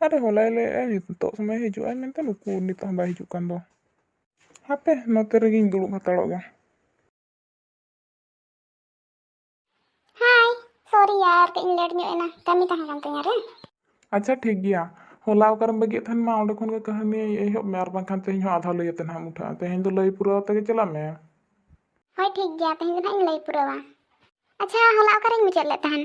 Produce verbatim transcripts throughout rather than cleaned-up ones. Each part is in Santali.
ᱟᱨᱮ, ᱦᱚᱞᱟᱭ ᱞᱟᱹᱭᱮᱫᱼᱟ ᱱᱤᱛᱚᱜ ᱥᱚᱢᱚᱭ ᱦᱤᱡᱩᱜᱼᱟᱭ ᱢᱮᱱᱛᱮ, ᱱᱩᱠᱩ ᱱᱤᱛᱚᱜ ᱦᱚᱸ ᱵᱟᱭ ᱦᱤᱡᱩᱜ ᱠᱟᱱ ᱫᱚ᱾ ᱦᱟᱯᱮ, ᱱᱚᱛᱮ ᱨᱮᱜᱮᱧ ᱫᱩᱲᱩᱵ ᱦᱟᱛᱟᱲᱚᱜ ᱜᱮ᱾ ᱦᱟᱭ, ᱥᱚᱨᱤ ᱭᱟᱨ, ᱠᱟᱹᱡ ᱤᱧ ᱞᱮᱴ ᱧᱚᱜ ᱮᱱᱟ, ᱠᱟᱹᱢᱤ ᱛᱟᱦᱮᱸ ᱠᱟᱱ ᱛᱤᱧᱟ ᱨᱮ᱾ ᱟᱪᱪᱷᱟ, ᱴᱷᱤᱠ ᱜᱮᱭᱟ, ᱦᱚᱞᱟ ᱚᱠᱟᱨᱮᱢ ᱵᱟᱹᱜᱤᱭᱮᱫ ᱛᱟᱦᱮᱱ ᱢᱟ, ᱚᱸᱰᱮ ᱠᱷᱚᱱ ᱜᱮ ᱠᱟᱹᱦᱱᱤ ᱮᱦᱚᱵ ᱢᱮ, ᱟᱨ ᱵᱟᱝᱠᱷᱟᱱ ᱛᱮᱦᱮᱧ ᱦᱚᱸ ᱟᱫᱷᱟ ᱞᱟᱹᱭ ᱟᱛᱮ ᱱᱟᱦᱟᱜ ᱮᱢ ᱩᱴᱷᱟᱹᱜᱼᱟ᱾ ᱛᱮᱦᱮᱧ ᱫᱚ ᱞᱟᱹᱭ ᱯᱩᱨᱟᱹᱣ ᱟᱛᱮ ᱜᱮ ᱪᱟᱞᱟᱜ ᱢᱮ᱾ ᱦᱳᱭ, ᱴᱷᱤᱠ ᱜᱮᱭᱟ, ᱛᱮᱦᱮᱧ ᱫᱚ ᱱᱟᱦᱟᱜ ᱤᱧ ᱞᱟᱹᱭ ᱯᱩᱨᱟᱹᱣᱟ᱾ ᱟᱪᱪᱷᱟ, ᱦᱚᱞᱟ ᱚᱠᱟᱨᱮᱧ ᱢᱩᱪᱟᱹᱫ ᱞᱮᱫ ᱛᱟᱦᱮᱱ?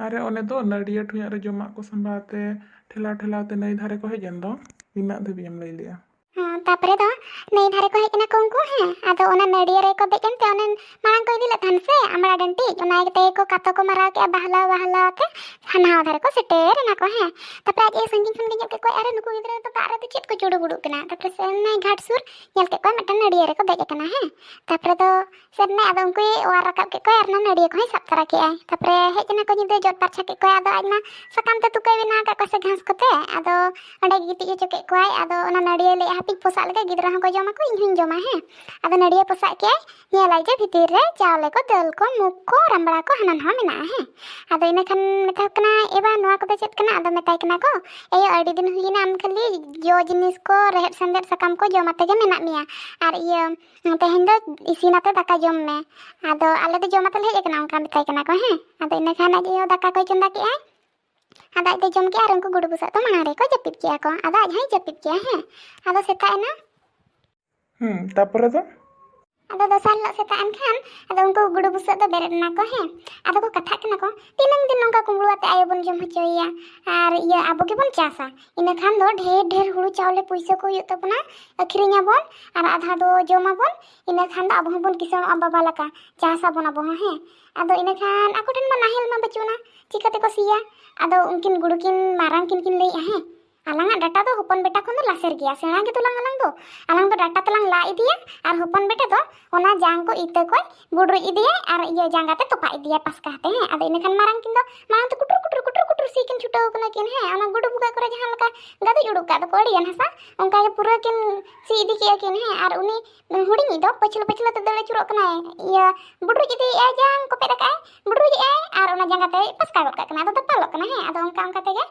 ᱟᱨᱮ, ᱚᱱᱮ ᱫᱚ ᱱᱟᱹᱲᱤᱭᱟᱹ ᱴᱷᱩᱭᱟᱜ ᱨᱮ ᱡᱚᱢᱟᱜ ᱠᱚ ᱥᱟᱢᱵᱟᱣ ᱛᱮ ᱴᱷᱮᱞᱟᱣ ᱴᱷᱮᱞᱟᱣ ᱛᱮ ᱱᱟᱹᱭ ᱫᱷᱟᱨᱮ ᱠᱚ ᱦᱮᱡ ᱮᱱ ᱫᱚ, ᱤᱱᱟᱹᱜ ᱫᱷᱟᱹᱵᱤᱡ ᱮᱢ ᱞᱟᱹᱭ ᱞᱮᱜᱼᱟ᱾ ᱦᱮᱸ, ᱛᱟᱯᱚᱨᱮ ᱫᱚ ᱱᱟᱹᱭ ᱫᱷᱟᱨᱮ ᱠᱚ ᱦᱮᱡ ᱮᱱᱟ ᱠᱚ ᱩᱱᱠᱩ, ᱦᱮᱸ, ᱟᱫᱚ ᱚᱱᱟ ᱱᱟᱹᱲᱤᱭᱟᱹ ᱨᱮᱠᱚ ᱫᱮᱡ ᱮᱱᱛᱮ ᱚᱱᱮ ᱢᱟᱲᱟᱝ ᱠᱚ ᱤᱫᱤ ᱞᱮᱫ ᱛᱟᱦᱮᱱ ᱥᱮ ᱟᱢᱲᱟ ᱰᱟᱹᱱᱴᱤᱡ, ᱚᱱᱟ ᱛᱮᱜᱮ ᱠᱚ ᱠᱟᱛᱚ ᱠᱚ ᱢᱟᱨᱟᱣ ᱠᱮᱜᱼᱟ, ᱵᱟᱦᱞᱟ ᱵᱟᱦᱞᱟ ᱛᱮ ᱦᱟᱱᱟ ᱫᱷᱟᱨᱮ ᱠᱚ ᱥᱮᱴᱮᱨ ᱮᱱᱟ ᱠᱚ, ᱦᱮᱸ᱾ ᱛᱟᱯᱚᱨᱮ ᱟᱡ ᱟᱭᱳ ᱥᱟᱺᱜᱤᱧ ᱠᱷᱚᱱ ᱜᱮ ᱧᱮᱞ ᱠᱮᱫ ᱠᱚᱣᱟᱭ, ᱟᱨᱮ, ᱱᱩᱠᱩ ᱜᱤᱫᱽᱨᱟᱹ ᱫᱚ ᱫᱟᱜ ᱨᱮᱫᱚ ᱪᱮᱫ ᱠᱚ ᱪᱩᱰᱩ ᱵᱩᱰᱩᱜ ᱠᱟᱱᱟ? ᱛᱟᱯᱚᱨᱮ ᱥᱮᱱ ᱮᱱᱟᱭ ᱜᱷᱟᱴ ᱥᱩᱨ, ᱧᱮᱞ ᱠᱮᱫ ᱠᱚᱣᱟᱭ ᱢᱤᱫᱴᱟᱝ ᱱᱟᱹᱲᱤᱭᱟᱹ ᱨᱮᱠᱚ ᱫᱮᱡ ᱟᱠᱟᱱᱟ, ᱦᱮᱸ᱾ ᱛᱟᱯᱚᱨᱮ ᱫᱚ ᱥᱮᱱ ᱮᱱᱟᱭ, ᱟᱫᱚ ᱩᱱᱠᱩᱭ ᱚᱣᱟᱨ ᱨᱟᱠᱟᱵ ᱠᱮᱫ ᱠᱚᱣᱟᱭ ᱟᱨ ᱚᱱᱟ ᱱᱟᱹᱲᱤᱭᱟᱹ ᱠᱚᱦᱚᱸᱭ ᱥᱟᱵ ᱛᱚᱨᱟ ᱠᱮᱫᱟᱭ᱾ ᱛᱟᱯᱚᱨᱮ ᱦᱮᱡ ᱮᱱᱟ ᱠᱚ, ᱧᱤᱫᱟᱹ ᱡᱚᱫ ᱯᱟᱨᱪᱷᱟ ᱠᱮᱫ ᱠᱚᱣᱟᱭ, ᱟᱫᱚ ᱟᱡ ᱢᱟ ᱥᱟᱠᱟᱢ ᱛᱮ ᱛᱩᱠᱟᱹᱭ ᱵᱮᱱᱟᱣ ᱟᱠᱟᱫ ᱠᱚᱣᱟ ᱥᱮ ᱜᱷᱟᱥ ᱠᱚᱛᱮ, ᱟᱫᱚ ᱚᱸᱰᱮ ᱜᱤᱛᱤᱡ ᱦᱚᱪᱚ ᱠᱮᱫ ᱠᱚᱣᱟᱭ᱾ ᱟᱫᱚ ᱚᱱᱟ ᱱᱟᱹᱲᱤᱭᱟᱹ ᱞᱟᱹᱭᱮᱫ, ᱦᱟᱯᱮᱧ ᱯᱚᱥᱟᱜ ᱞᱮᱜᱮ, ᱜᱤᱫᱽᱨᱟᱹ ᱦᱚᱸᱠᱚ ᱡᱚᱢᱟᱠᱚ, ᱤᱧ ᱦᱚᱸᱧ ᱡᱚᱢᱟ, ᱦᱮᱸ᱾ ᱟᱫᱚ ᱱᱟᱹᱲᱤᱭᱟᱹ ᱯᱚᱥᱟᱜ ᱠᱮᱫᱟᱭ, ᱧᱮᱞᱟᱭ ᱡᱮ ᱵᱷᱤᱛᱤᱨ ᱨᱮ ᱪᱟᱣᱞᱮ ᱠᱚ, ᱫᱟᱹᱞ ᱠᱚ, ᱢᱩᱜᱽ ᱠᱚ, ᱨᱟᱢᱵᱲᱟ ᱠᱚ, ᱦᱟᱱᱟ ᱱᱟᱣᱟ ᱢᱮᱱᱟᱜᱼᱟ, ᱦᱮᱸ᱾ ᱟᱫᱚ ᱤᱱᱟᱹ ᱠᱷᱟᱱ ᱢᱮᱛᱟ ᱠᱚ ᱠᱟᱱᱟ, "ᱮ ᱵᱟ, ᱱᱚᱣᱟ ᱠᱚᱫᱚ ᱪᱮᱫ ᱠᱟᱱᱟ?" ᱟᱫᱚ ᱢᱮᱛᱟᱭ ᱠᱟᱱᱟ ᱠᱚ, "ᱮᱭᱳ, ᱟᱹᱰᱤ ᱫᱤᱱ ᱦᱩᱭᱮᱱᱟ ᱟᱢ ᱠᱷᱟᱹᱞᱤ ᱡᱚ ᱡᱤᱱᱤᱥ ᱠᱚ, ᱨᱮᱦᱮᱫ ᱥᱮᱸᱫᱮᱫ ᱥᱟᱠᱟᱢ ᱠᱚ ᱡᱚᱢ ᱟᱛᱮ ᱜᱮ ᱢᱮᱱᱟᱜ ᱢᱮᱭᱟ, ᱟᱨ ᱤᱭᱟᱹ, ᱛᱮᱦᱮᱧ ᱫᱚ ᱤᱥᱤᱱ ᱟᱛᱮ ᱫᱟᱠᱟ ᱡᱚᱢ ᱢᱮ, ᱟᱫᱚ ᱟᱞᱮ ᱫᱚ ᱡᱚᱢ ᱟᱛᱮ ᱞᱮ ᱦᱮᱡ ᱟᱠᱟᱱᱟ", ᱚᱱᱠᱟ ᱢᱮᱛᱟᱭ ᱠᱟᱱᱟ ᱠᱚ, ᱦᱮᱸ᱾ ᱟᱫᱚ ᱤᱱᱟᱹ ᱠᱷᱟᱱ ᱟᱡ ᱟᱭᱳ ᱫᱟᱠᱟ ᱠᱚᱭ ᱪᱚᱸᱫᱟ ᱠᱮᱫᱼᱟᱭ, ᱟᱫᱚ ᱟᱡ ᱫᱚᱭ ᱡᱚᱢ ᱠᱮᱫᱼᱟ ᱟᱨ ᱩᱱᱠᱩ ᱜᱩᱰᱩ ᱵᱩᱥᱟᱹᱜ ᱫᱚ ᱢᱟᱲᱟᱝ ᱨᱮᱠᱚ ᱡᱟᱹᱯᱤᱫ ᱠᱮᱫᱼᱟ ᱠᱚ᱾ ᱟᱫᱚ ᱟᱡ ᱦᱚᱸᱭ ᱡᱟᱹᱯᱤᱫ ᱠᱮᱫᱼᱟ, ᱦᱮᱸ᱾ ᱟᱫᱚ ᱥᱮᱛᱟᱜ ᱮᱱᱟ᱾ ᱦᱩᱸ, ᱛᱟᱯᱚᱨᱮ ᱫᱚ? ᱟᱫᱚ ᱫᱚᱥᱟᱨ ᱦᱤᱞᱳᱜ ᱥᱮᱛᱟᱜ ᱮᱱ ᱠᱷᱟᱱ, ᱟᱫᱚ ᱩᱱᱠᱩ ᱜᱩᱰᱩ ᱵᱩᱥᱟᱹᱜ ᱫᱚ ᱵᱮᱨᱮᱫ ᱮᱱᱟ ᱠᱚ, ᱦᱮᱸ᱾ ᱟᱫᱚ ᱠᱚ ᱠᱟᱛᱷᱟᱜ ᱠᱟᱱᱟ ᱠᱚ, "ᱛᱤᱱᱟᱹᱝ ᱫᱤᱱ ᱱᱚᱝᱠᱟ ᱠᱩᱢᱵᱽᱲᱩ ᱟᱛᱮ ᱟᱭᱳ ᱵᱚᱱ ᱡᱚᱢ ᱦᱚᱪᱚᱭᱮᱭᱟ? ᱟᱨ ᱤᱭᱟᱹ, ᱟᱵᱚ ᱜᱮᱵᱚᱱ ᱪᱟᱥᱟ, ᱤᱱᱟᱹ ᱠᱷᱟᱱ ᱫᱚ ᱰᱷᱮᱨ ᱰᱷᱮᱨ ᱦᱩᱲᱩ ᱪᱟᱣᱞᱮ ᱯᱩᱭᱥᱟᱹ ᱠᱚ ᱦᱩᱭᱩᱜ ᱛᱟᱵᱚᱱᱟ, ᱟᱹᱠᱷᱨᱤᱧ ᱟᱵᱚᱱ ᱟᱨ ᱟᱫᱷᱟ ᱫᱚ ᱡᱚᱢ ᱟᱵᱚᱱ, ᱤᱱᱟᱹ ᱠᱷᱟᱱ ᱫᱚ ᱟᱵᱚ ᱦᱚᱸᱵᱚᱱ ᱠᱤᱥᱟᱹᱬᱚᱜᱼᱟ ᱵᱟᱵᱟ ᱞᱮᱠᱟ, ᱪᱟᱥ ᱟᱵᱚᱱ ᱟᱵᱚ ᱦᱚᱸ", ᱦᱮᱸ᱾ ᱟᱫᱚ ᱤᱱᱟᱹ ᱠᱷᱟᱱ ᱟᱠᱚ ᱴᱷᱮᱱ ᱢᱟ ᱱᱟᱦᱮᱞ ᱢᱟ ᱵᱟᱹᱪᱩᱜ ᱟᱱᱟ, ᱪᱤᱠᱟᱹ ᱛᱮᱠᱚ ᱥᱤᱭᱟ? ᱟᱫᱚ ᱩᱱᱠᱤᱱ ᱜᱩᱰᱩ ᱠᱤᱱ ᱢᱟᱨᱟᱝ ᱠᱤᱱ ᱠᱤᱱ ᱞᱟᱹᱭᱮᱫᱼᱟ, ᱦᱮᱸ, "ᱟᱞᱟᱝᱟᱜ ᱰᱟᱴᱟ ᱫᱚ ᱦᱚᱯᱚᱱ ᱵᱮᱴᱟ ᱠᱷᱚᱱ ᱫᱚ ᱞᱟᱥᱮᱨ ᱜᱮᱭᱟ, ᱥᱮᱬᱟ ᱜᱮᱛᱚ ᱞᱟᱝ ᱟᱞᱟᱝ ᱫᱚ, ᱟᱞᱟᱝ ᱫᱚ ᱰᱟᱴᱟ ᱛᱮᱞᱟᱝ ᱞᱟ ᱤᱫᱤᱭᱟ ᱟᱨ ᱦᱚᱯᱚᱱ ᱵᱮᱴᱟ ᱫᱚ ᱚᱱᱟ ᱡᱟᱝ ᱠᱚ ᱤᱛᱟᱹ ᱠᱚᱭ ᱵᱩᱰᱨᱩᱡ ᱤᱫᱤᱭᱟᱭ ᱟᱨ ᱤᱭᱟᱹ ᱡᱟᱸᱜᱟ ᱛᱮ ᱛᱚᱯᱟᱜ ᱤᱫᱤᱭᱟᱭ ᱯᱟᱥᱠᱟ ᱛᱮ", ᱦᱮᱸ᱾ ᱟᱫᱚ ᱤᱱᱟᱹ ᱠᱷᱟᱱ ᱢᱟᱨᱟᱝ ᱠᱤᱱ ᱫᱚ ᱢᱟᱲᱟᱝ ᱛᱮ ᱠᱩᱴᱩᱨ ᱠᱩᱴᱩᱨ ᱠᱩᱴᱩᱨ ᱠᱩᱴᱩᱨ ᱥᱤ ᱠᱤᱱ ᱪᱷᱩᱴᱟᱹᱣ ᱠᱟᱱᱟ ᱠᱤᱱ, ᱦᱮᱸ, ᱚᱱᱟ ᱜᱩᱰᱩ ᱵᱷᱩᱜᱟᱹᱜ ᱠᱚᱨᱮ ᱡᱟᱦᱟᱸ ᱞᱮᱠᱟ ᱜᱟᱹᱫᱩᱡ ᱩᱰᱩᱠ ᱠᱟᱜ ᱫᱚᱠᱚ ᱟᱹᱰᱤᱜᱟᱱ ᱦᱟᱥᱟ, ᱚᱱᱠᱟ ᱜᱮ ᱯᱩᱨᱟᱹ ᱠᱤᱱ ᱥᱤ ᱤᱫᱤ ᱠᱮᱜᱼᱟ ᱠᱤᱱ, ᱦᱮᱸ, ᱟᱨ ᱩᱱᱤ ᱦᱩᱰᱤᱧᱤᱡ ᱫᱚ ᱯᱟᱹᱪᱷᱞᱟᱹ ᱯᱟᱹᱪᱷᱞᱟᱹ ᱛᱮ ᱫᱟᱹᱲ ᱟᱹᱪᱩᱨᱚᱜ ᱠᱟᱱᱟᱭ, ᱤᱭᱟᱹ, ᱵᱩᱰᱨᱩᱡ ᱤᱫᱤᱭᱮᱜᱼᱟᱭ, ᱡᱟᱝ ᱠᱚᱯᱮᱫ ᱟᱠᱟᱜᱼᱟᱭ, ᱵᱩᱰᱨᱩᱡᱮᱜᱼᱟᱭ, ᱟᱨ ᱚᱱᱟ ᱡᱟᱸᱜᱟ ᱛᱮᱭ ᱯᱟᱥᱠᱟ ᱜᱚᱫ ᱠᱟᱜ ᱠᱟᱱᱟ, ᱟᱫᱚ ᱫᱟᱯᱟᱞᱚᱜ ᱠᱟᱱᱟ, ᱦᱮᱸ, ᱟᱫᱚ ᱚᱱᱠᱟ ᱚᱱᱠᱟ ᱛᱮᱜᱮ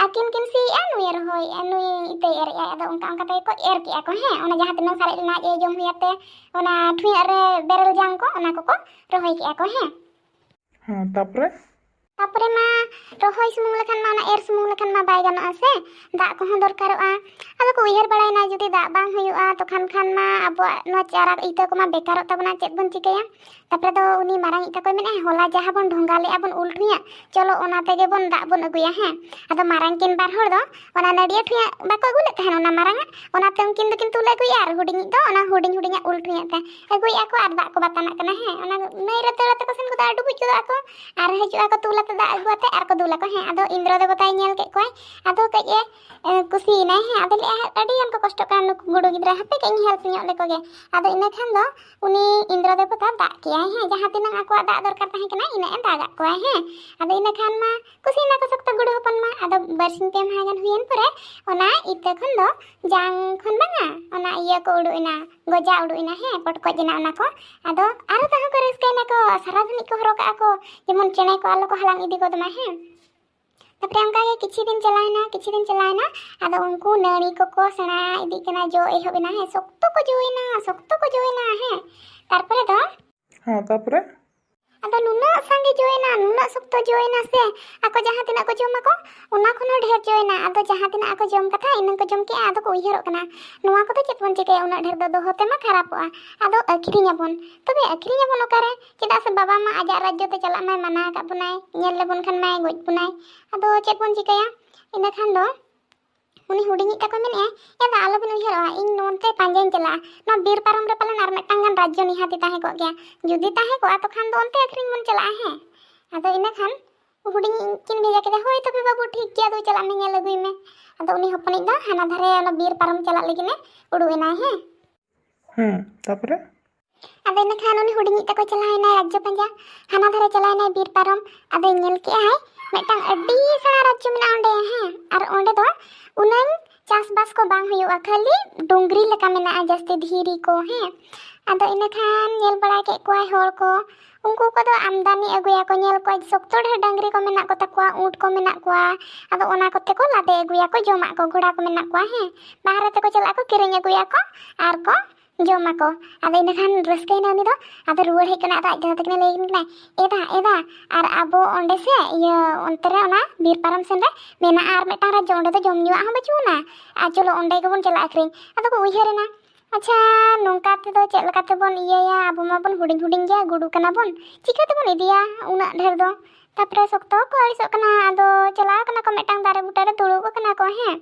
ᱟᱹᱠᱤᱱ ᱠᱤᱱ ᱥᱤᱭᱮᱜᱼᱟ, ᱱᱩᱭᱮ ᱨᱚᱦᱚᱭᱮᱜᱼᱟ, ᱱᱩᱭ ᱤᱛᱟᱹᱭ ᱮᱨᱮᱜᱼᱟᱭ, ᱟᱫᱚ ᱚᱱᱠᱟ ᱚᱱᱠᱟ ᱛᱮᱜᱮ ᱠᱚ ᱮᱨ ᱠᱮᱜᱼᱟ ᱠᱚ, ᱦᱮᱸ, ᱚᱱᱟ ᱡᱟᱦᱟᱸ ᱛᱤᱱᱟᱹᱜ ᱥᱟᱨᱮᱡ ᱞᱮᱱᱟ ᱟᱡ ᱮ ᱡᱚᱢ ᱦᱩᱭᱟᱛᱮ, ᱚᱱᱟ ᱴᱷᱩᱭᱟᱹᱜ ᱨᱮ ᱵᱮᱨᱮᱞ ᱡᱟᱝ ᱠᱚ, ᱚᱱᱟ ᱠᱚᱠᱚ ᱨᱚᱦᱚᱭ ᱠᱮᱜᱼᱟ ᱠᱚ, ᱦᱮᱸ᱾ ᱦᱮᱸ, ᱛᱟᱯᱚᱨᱮ? ᱛᱟᱯᱚᱨᱮ ᱢᱟ ᱨᱚᱦᱚᱭ ᱥᱩᱢᱩᱝ ᱞᱮᱠᱷᱟᱱ ᱢᱟ, ᱚᱱᱟ ᱮᱨ ᱥᱩᱢᱩᱝ ᱞᱮᱠᱷᱟᱱ ᱢᱟ ᱵᱟᱭ ᱜᱟᱱᱚᱜᱼᱟ ᱥᱮ, ᱫᱟᱜ ᱠᱚᱦᱚᱸ ᱫᱚᱨᱠᱟᱨᱚᱜᱼᱟ᱾ ᱟᱫᱚ ᱠᱚ ᱩᱭᱦᱟᱹᱨ ᱵᱟᱲᱟᱭᱮᱱᱟ, ᱡᱩᱫᱤ ᱫᱟᱜ ᱵᱟᱝ ᱦᱩᱭᱩᱜᱼᱟ, ᱛᱚᱠᱷᱟᱱ ᱠᱷᱟᱱ ᱢᱟ ᱟᱵᱚᱣᱟᱜ ᱱᱚᱣᱟ ᱪᱟᱨᱟ ᱤᱛᱟᱹ ᱠᱚᱢᱟ ᱵᱮᱠᱟᱨᱚᱜ ᱛᱟᱵᱚᱱᱟ, ᱪᱮᱫ ᱵᱚᱱ ᱪᱤᱠᱟᱹᱭᱟ? ᱛᱟᱯᱚᱨᱮ ᱫᱚ ᱩᱱᱤ ᱢᱟᱨᱟᱝᱤᱡ ᱛᱟᱠᱚᱭ ᱢᱮᱱᱮᱫᱼᱟ, ᱦᱚᱞᱟ ᱡᱟᱦᱟᱸ ᱵᱚᱱ ᱰᱷᱚᱸᱜᱟ ᱞᱮᱜᱼᱟ ᱵᱚᱱ ᱩᱞ ᱴᱷᱩᱭᱟᱹᱜ, ᱪᱚᱞᱚ ᱚᱱᱟ ᱛᱮᱜᱮ ᱵᱚᱱ ᱫᱟᱜ ᱵᱚᱱ ᱟᱹᱜᱩᱭᱟ, ᱦᱮᱸ᱾ ᱟᱫᱚ ᱢᱟᱨᱟᱝ ᱠᱤᱱ ᱵᱟᱨ ᱦᱚᱲ ᱫᱚ ᱚᱱᱟ ᱱᱟᱹᱰᱤᱭᱟᱹ ᱴᱷᱩᱭᱟᱹᱜ ᱵᱟᱠᱚ ᱟᱹᱜᱩ ᱞᱮᱫ ᱛᱟᱦᱮᱱ, ᱚᱱᱟ ᱢᱟᱨᱟᱝᱟᱜ, ᱚᱱᱟᱛᱮ ᱩᱱᱠᱤᱱ ᱫᱚᱠᱤᱱ ᱛᱩᱞ ᱟᱹᱜᱩᱭᱟ, ᱟᱨ ᱦᱩᱰᱤᱧᱤᱡ ᱫᱚ ᱚᱱᱟ ᱦᱩᱰᱤᱧ ᱦᱩᱰᱤᱧᱟᱜ ᱩᱞ ᱴᱷᱩᱭᱟᱹᱜ ᱛᱮ ᱟᱹᱜᱩᱭᱮᱫᱼᱟ ᱠᱚ, ᱟᱨ ᱫᱟᱜ ᱠᱚ ᱵᱟᱛᱟᱱᱟᱜ ᱠᱟᱱᱟ, ᱦᱮᱸ᱾ ᱚᱱᱟ ᱱᱟᱹᱭ ᱨᱮ ᱫᱟᱹᱲ ᱟᱛᱮ ᱠᱚ ᱥᱮᱱ ᱜᱚᱫᱚᱜᱼᱟ, ᱰᱩᱵᱩᱡ ᱜᱚᱫᱚᱜ ᱟᱠᱚ, ᱟᱨ ᱦᱤᱡᱩᱜ ᱟᱠᱚ ᱛᱩᱞ ᱟᱛᱮ ᱫᱟᱜ ᱟᱹᱜᱩ ᱟᱛᱮ ᱟᱨ ᱠᱚ ᱫᱩᱞ ᱟᱠᱚ, ᱦᱮᱸ᱾ ᱟᱫᱚ ᱤᱱᱫᱨᱚ ᱫᱮᱵᱚᱛᱟᱭ ᱧᱮᱞ ᱠᱮᱫ ᱠᱚᱣᱟᱭ, ᱟᱫᱚ ᱠᱟᱹᱡ ᱮ, ᱮ, ᱠᱩᱥᱤᱭᱮᱱᱟᱭ, ᱦᱮᱸ᱾ ᱟᱫᱚ ᱞᱟᱹᱭᱮᱫᱼᱟ, ᱟᱹᱰᱤ ᱜᱟᱱ ᱠᱚ ᱠᱚᱥᱴᱚᱜ ᱠᱟᱱᱟ ᱱᱩᱠᱩ ᱜᱩᱰᱩ ᱜᱤᱫᱽᱨᱟᱹ, ᱦᱟᱯᱮ ᱠᱟᱹᱡ ᱤᱧ ᱦᱮᱞᱯ ᱧᱚᱜ ᱞᱮᱠᱚ ᱜᱮ᱾ ᱟᱫᱚ ᱤᱱᱟᱹ ᱠᱷᱟᱱ ᱫᱚ ᱩᱱᱤ ᱤᱱᱫᱨᱚ ᱫᱮᱵᱚᱛᱟ ᱫᱟᱜ ᱠᱮᱜᱼᱟᱭ, ᱦᱮᱸ, ᱡᱟᱦᱟᱸ ᱛᱤᱱᱟᱹᱜ ᱟᱠᱚᱣᱟᱜ ᱫᱟᱜ ᱫᱚᱨᱠᱟᱨ ᱛᱟᱦᱮᱸ ᱠᱟᱱᱟ, ᱤᱱᱟᱹᱜ ᱮ ᱫᱟᱜᱟᱜ ᱠᱚᱣᱟᱭ, ᱦᱮᱸ᱾ ᱟᱫᱚ ᱤᱱᱟᱹ ᱠᱷᱟᱱ ᱢᱟ ᱠᱩᱥᱤᱭᱮᱱᱟ ᱠᱚ ᱥᱚᱠᱛᱚ ᱜᱩᱰᱩ ᱦᱚᱯᱚᱱ ᱢᱟ᱾ ᱟᱫᱚ ᱵᱟᱨᱥᱤᱧ ᱯᱮ ᱢᱟᱦᱟ ᱜᱟᱱ ᱦᱩᱭᱮᱱ ᱯᱚᱨᱮ ᱚᱱᱟ ᱤᱛᱟᱹ ᱠᱷᱚᱱ ᱫᱚ, ᱡᱟᱝ ᱠᱷᱚᱱ ᱵᱟᱝᱟ, ᱚᱱᱟ ᱤᱭᱟᱹ ᱠᱚ ᱩᱰᱩᱠ ᱮᱱᱟ, ᱜᱚᱡᱟ ᱩᱰᱩᱠ ᱮᱱᱟ, ᱦᱮᱸ, ᱯᱚᱴᱠᱚᱡ ᱮᱱᱟ ᱚᱱᱟ ᱠᱚ᱾ ᱟᱫᱚ ᱟᱨᱚ ᱛᱟᱦᱚᱸ ᱠᱚ ᱨᱟᱹᱥᱠᱟᱹᱭᱮᱱᱟ ᱠᱚ, ᱥᱟᱨᱟ ᱫᱷᱟᱹᱱᱤᱡ ᱠᱚ ᱦᱚᱨᱚᱜ ᱠᱟᱜᱼᱟ ᱠᱚ, ᱡᱮᱢᱚᱱ ᱪᱮᱬᱮ ᱠᱚ ᱟᱞᱚ ᱠᱚ ᱦᱟᱞᱟᱝ ᱤᱫᱤ ᱜᱚᱫ ᱢᱟ, ᱦᱮᱸ᱾ ᱛᱟᱯᱚᱨᱮ ᱚᱱᱠᱟ ᱜᱮ ᱠᱤᱪᱷᱩ ᱫᱤᱱ ᱪᱟᱞᱟᱣᱮᱱᱟ, ᱠᱤᱪᱷᱩ ᱫᱤᱱ ᱪᱟᱞᱟᱣᱮᱱᱟ, ᱟᱫᱚ ᱩᱱᱠᱩ ᱱᱟᱹᱲᱤ ᱠᱚᱠᱚ ᱥᱮᱬᱟ ᱤᱫᱤᱜ ᱠᱟᱱᱟ, ᱡᱚ ᱮᱦᱚᱵ ᱮᱱᱟ, ᱦᱮᱸ, ᱥᱚᱠᱛᱚ ᱠᱚ ᱡᱚᱭᱮᱱᱟ, ᱥᱚᱠᱛᱚ ᱠᱚ ᱡᱚᱭᱮᱱᱟ, ᱦᱮᱸ᱾ ᱛᱟᱨᱯᱚᱨᱮ ᱫᱚ ᱦᱮᱸ, ᱛᱟᱯᱚᱨᱮ? ᱟᱫᱚ ᱱᱩᱱᱟᱹᱜ ᱥᱟᱸᱜᱮ ᱡᱚᱭᱮᱱᱟ, ᱱᱩᱱᱟᱹᱜ ᱥᱚᱠᱛᱚ ᱡᱚᱭᱮᱱᱟ ᱥᱮ, ᱟᱠᱚ ᱡᱟᱦᱟᱸ ᱛᱤᱱᱟᱹᱜ ᱠᱚ ᱡᱚᱢᱟᱠᱚ, ᱚᱱᱟ ᱠᱷᱚᱱ ᱦᱚᱸ ᱰᱷᱮᱨ ᱡᱚᱭᱮᱱᱟ᱾ ᱟᱫᱚ ᱡᱟᱦᱟᱸ ᱛᱤᱱᱟᱹᱜ ᱟᱠᱚ ᱡᱚᱢ ᱠᱟᱛᱷᱟ, ᱤᱱᱟᱹᱝ ᱠᱚ ᱡᱚᱢ ᱠᱮᱜᱼᱟ᱾ ᱟᱫᱚ ᱠᱚ ᱩᱭᱦᱟᱹᱨᱚᱜ ᱠᱟᱱᱟ, ᱱᱚᱣᱟ ᱠᱚᱫᱚ ᱪᱮᱫ ᱵᱚᱱ ᱪᱤᱠᱟᱹᱭᱟ, ᱩᱱᱟᱹᱜ ᱰᱷᱮᱨ ᱫᱚ ᱫᱚᱦᱚ ᱛᱮᱢᱟ ᱠᱷᱟᱨᱟᱯᱚᱜᱼᱟ᱾ ᱟᱫᱚ ᱟᱹᱠᱷᱨᱤᱧᱟᱵᱚᱱ᱾ ᱛᱚᱵᱮ ᱟᱹᱠᱷᱨᱤᱧᱟᱵᱚᱱ ᱚᱠᱟᱨᱮ? ᱪᱮᱫᱟᱜ ᱥᱮ ᱵᱟᱵᱟ ᱢᱟ ᱟᱡᱟᱜ ᱨᱟᱡᱽᱡᱚ ᱛᱮ ᱪᱟᱞᱟᱜ ᱢᱟᱭ ᱢᱟᱱᱟ ᱟᱠᱟᱫ ᱵᱚᱱᱟᱭ, ᱧᱮᱞ ᱞᱮᱵᱚᱱ ᱠᱷᱟᱱ ᱢᱟᱭ ᱜᱚᱡ ᱵᱚᱱᱟᱭ᱾ ᱟᱫᱚ ᱪᱮᱫ ᱵᱚᱱ ᱪᱤᱠᱟᱹᱭᱟ? ᱤᱱᱟᱹ ᱠᱷᱟᱱ ᱫᱚ ᱩᱱᱤ ᱦᱩᱰᱤᱧᱤᱡ ᱛᱟᱠᱚ ᱢᱮᱱᱮᱫᱼᱟ, ᱮ ᱫᱟ, ᱟᱞᱚᱵᱤᱱ ᱩᱭᱦᱟᱹᱨᱚᱜᱼᱟ, ᱤᱧ ᱱᱚᱱᱛᱮ ᱯᱟᱸᱡᱟᱧ ᱪᱟᱞᱟᱜᱼᱟ᱾ ᱱᱚᱣᱟ ᱵᱤᱨ ᱯᱟᱨᱚᱢ ᱨᱮ ᱯᱟᱞᱮᱱ ᱟᱨ ᱢᱤᱫᱴᱟᱝ ᱜᱟᱱ ᱨᱟᱡᱽᱡᱚ ᱱᱤᱦᱟᱹᱛᱤ ᱛᱟᱦᱮᱸ ᱠᱚᱜ ᱜᱮᱭᱟ᱾ ᱡᱩᱫᱤ ᱛᱟᱦᱮᱸ ᱠᱚᱜᱼᱟ, ᱛᱚᱠᱷᱟᱱ ᱫᱚ ᱚᱱᱛᱮ ᱟᱹᱠᱷᱨᱤᱧ ᱵᱚᱱ ᱪᱟᱞᱟᱜᱼᱟ, ᱦᱮᱸ᱾ ᱟᱫᱚ ᱤᱱᱟᱹ ᱠᱷᱟᱱ ᱦᱩᱰᱤᱧᱤᱡ ᱠᱤᱱ ᱵᱷᱮᱡᱟ ᱠᱮᱫᱟ, ᱦᱳᱭ ᱛᱚᱵᱮ ᱵᱟᱹᱵᱩ, ᱴᱷᱤᱠ ᱜᱮᱭᱟ, ᱫᱩ ᱪᱟᱞᱟᱜ ᱢᱮ, ᱧᱮᱞ ᱟᱹᱜᱩᱭ ᱢᱮ᱾ ᱟᱫᱚ ᱩᱱᱤ ᱦᱚᱯᱚᱱᱤᱡ ᱫᱚ ᱦᱟᱱᱟ ᱫᱷᱟᱨᱮ ᱚᱱᱟ ᱵᱤᱨ ᱯᱟᱨᱚᱢ ᱪᱟᱞᱟᱜ ᱞᱟᱹᱜᱤᱫ ᱮ ᱩᱰᱩᱠ ᱮᱱᱟᱭ, ᱦᱮᱸ᱾ ᱦᱮᱸ, ᱛᱟᱯᱚᱨᱮ? ᱟᱫᱚ ᱤᱱᱟᱹ ᱠᱷᱟᱱ ᱩᱱᱤ ᱦᱩᱰᱤᱧᱤᱡ ᱛᱟᱠᱚ ᱪᱟᱞᱟᱣ ᱮᱱᱟᱭ ᱨᱟᱡᱽᱡᱚ ᱯᱟᱸᱡᱟ᱾ ᱦᱟᱱᱟ ᱫᱷᱟᱨᱮ ᱪᱟᱞᱟᱣ ᱮᱱᱟᱭ ᱵᱤᱨ ᱯᱟᱨᱚᱢ᱾ ᱟᱫᱚᱭ ᱧᱮᱞ ᱠᱮᱜᱼᱟᱭ ᱢᱤᱫᱴᱟᱝ ᱟᱹᱰᱤ ᱥᱮᱬᱟ ᱨᱟᱡᱽᱡᱚ ᱢᱮᱱᱟᱜᱼᱟ ᱚᱸᱰᱮ, ᱦᱮᱸ᱾ ᱟᱨ ᱚᱸᱰᱮ ᱫᱚ ᱩᱱᱟᱹᱝ ᱪᱟᱥᱵᱟᱥ ᱠᱚ ᱵᱟᱝ ᱦᱩᱭᱩᱜᱼᱟ, ᱠᱷᱟᱹᱞᱤ ᱰᱩᱝᱨᱤ ᱞᱮᱠᱟ ᱢᱮᱱᱟᱜᱼᱟ, ᱡᱟᱹᱥᱛᱤ ᱫᱷᱤᱨᱤ ᱠᱚ, ᱦᱮᱸ᱾ ᱟᱫᱚ ᱤᱱᱟᱹ ᱠᱷᱟᱱ ᱧᱮᱞ ᱵᱟᱲᱟ ᱠᱮᱫ ᱠᱚᱣᱟᱭ ᱦᱚᱲ ᱠᱚ, ᱩᱱᱠᱩ ᱠᱚᱫᱚ ᱟᱢᱫᱟᱱᱤ ᱟᱹᱜᱩᱭᱟᱠᱚ, ᱧᱮᱞ ᱠᱚᱣᱟ ᱥᱚᱠᱛᱚ ᱰᱷᱮᱨ ᱰᱟᱹᱝᱨᱤ ᱠᱚ ᱢᱮᱱᱟᱜ ᱠᱚ ᱛᱟᱠᱚᱣᱟ, ᱩᱸᱴ ᱠᱚ ᱢᱮᱱᱟᱜ ᱠᱚᱣᱟ᱾ ᱟᱫᱚ ᱚᱱᱟ ᱠᱚᱛᱮ ᱠᱚ ᱞᱟᱫᱮ ᱟᱹᱜᱩᱭᱟᱠᱚ, ᱡᱚᱢᱟᱜ ᱠᱚ, ᱜᱷᱚᱲᱟ ᱠᱚ ᱢᱮᱱᱟᱜ ᱠᱚᱣᱟ, ᱦᱮᱸ᱾ ᱵᱟᱦᱨᱮ ᱛᱮᱠᱚ ᱪᱟᱞᱟᱜ ᱟᱠᱚ, ᱠᱤᱨᱤᱧ ᱟᱹᱜᱩᱭᱟᱠᱚ ᱟᱨ ᱠᱚ ᱡᱚᱢᱟᱠᱚ᱾ ᱟᱫᱚ ᱤᱱᱟᱹ ᱠᱷᱟᱱ ᱨᱟᱹᱥᱠᱟᱹᱭᱮᱱᱟ ᱩᱱᱤ ᱫᱚ᱾ ᱟᱫᱚ ᱨᱩᱣᱟᱹᱲ ᱦᱮᱡ ᱠᱟᱱᱟ, ᱟᱫᱚ ᱟᱡ ᱫᱟᱫᱟ ᱛᱟᱹᱠᱤᱱᱮ ᱞᱟᱹᱭ ᱟᱹᱠᱤᱱ ᱠᱟᱱᱟᱭ, "ᱮ ᱫᱟ, ᱮ ᱫᱟ, ᱟᱨ ᱟᱵᱚ ᱚᱸᱰᱮ ᱥᱮ ᱤᱭᱟᱹ ᱚᱱᱛᱮ ᱨᱮ ᱚᱱᱟ ᱵᱤᱨ ᱯᱟᱨᱚᱢ ᱥᱮᱱ ᱨᱮ ᱢᱮᱱᱟᱜᱼᱟ ᱟᱨ ᱢᱤᱫᱴᱟᱝ ᱨᱟᱡᱽᱡᱚ, ᱚᱸᱰᱮ ᱫᱚ ᱡᱚᱢ ᱧᱩᱣᱟᱜ ᱦᱚᱸ ᱵᱟᱹᱪᱩᱜ ᱟᱱᱟ, ᱟᱨ ᱪᱚᱞᱚ ᱚᱸᱰᱮ ᱜᱮᱵᱚᱱ ᱪᱟᱞᱟᱜᱼᱟ ᱟᱹᱠᱷᱨᱤᱧ᱾" ᱟᱫᱚ ᱠᱚ ᱩᱭᱦᱟᱹᱨ ᱮᱱᱟ, ᱟᱪᱪᱷᱟ, ᱱᱚᱝᱠᱟ ᱛᱮᱫᱚ ᱪᱮᱫ ᱞᱮᱠᱟ ᱛᱮᱵᱚᱱ ᱤᱭᱟᱹᱭᱟ, ᱟᱵᱚ ᱢᱟᱵᱚᱱ ᱦᱩᱰᱤᱧ ᱦᱩᱰᱤᱧ ᱜᱮᱭᱟ, ᱜᱩᱰᱩ ᱠᱟᱱᱟ ᱵᱚᱱ, ᱪᱤᱠᱟᱹ ᱛᱮᱵᱚᱱ ᱤᱫᱤᱭᱟ ᱩᱱᱟᱹᱜ ᱰᱷᱮᱨ ᱫᱚ? ᱛᱟᱨᱯᱚᱨᱮ ᱥᱚᱠᱛᱚ ᱠᱚ ᱟᱹᱲᱤᱥᱚᱜ ᱠᱟᱱᱟ, ᱟᱫᱚ ᱪᱟᱞᱟᱣ ᱠᱟᱱᱟ ᱠᱚ ᱢᱤᱫᱴᱟᱝ ᱫᱟᱨᱮ ᱵᱩᱴᱟᱹ ᱨᱮ ᱫᱩᱲᱩᱵ ᱟᱠᱟᱱᱟ ᱠᱚ, ᱦᱮᱸ᱾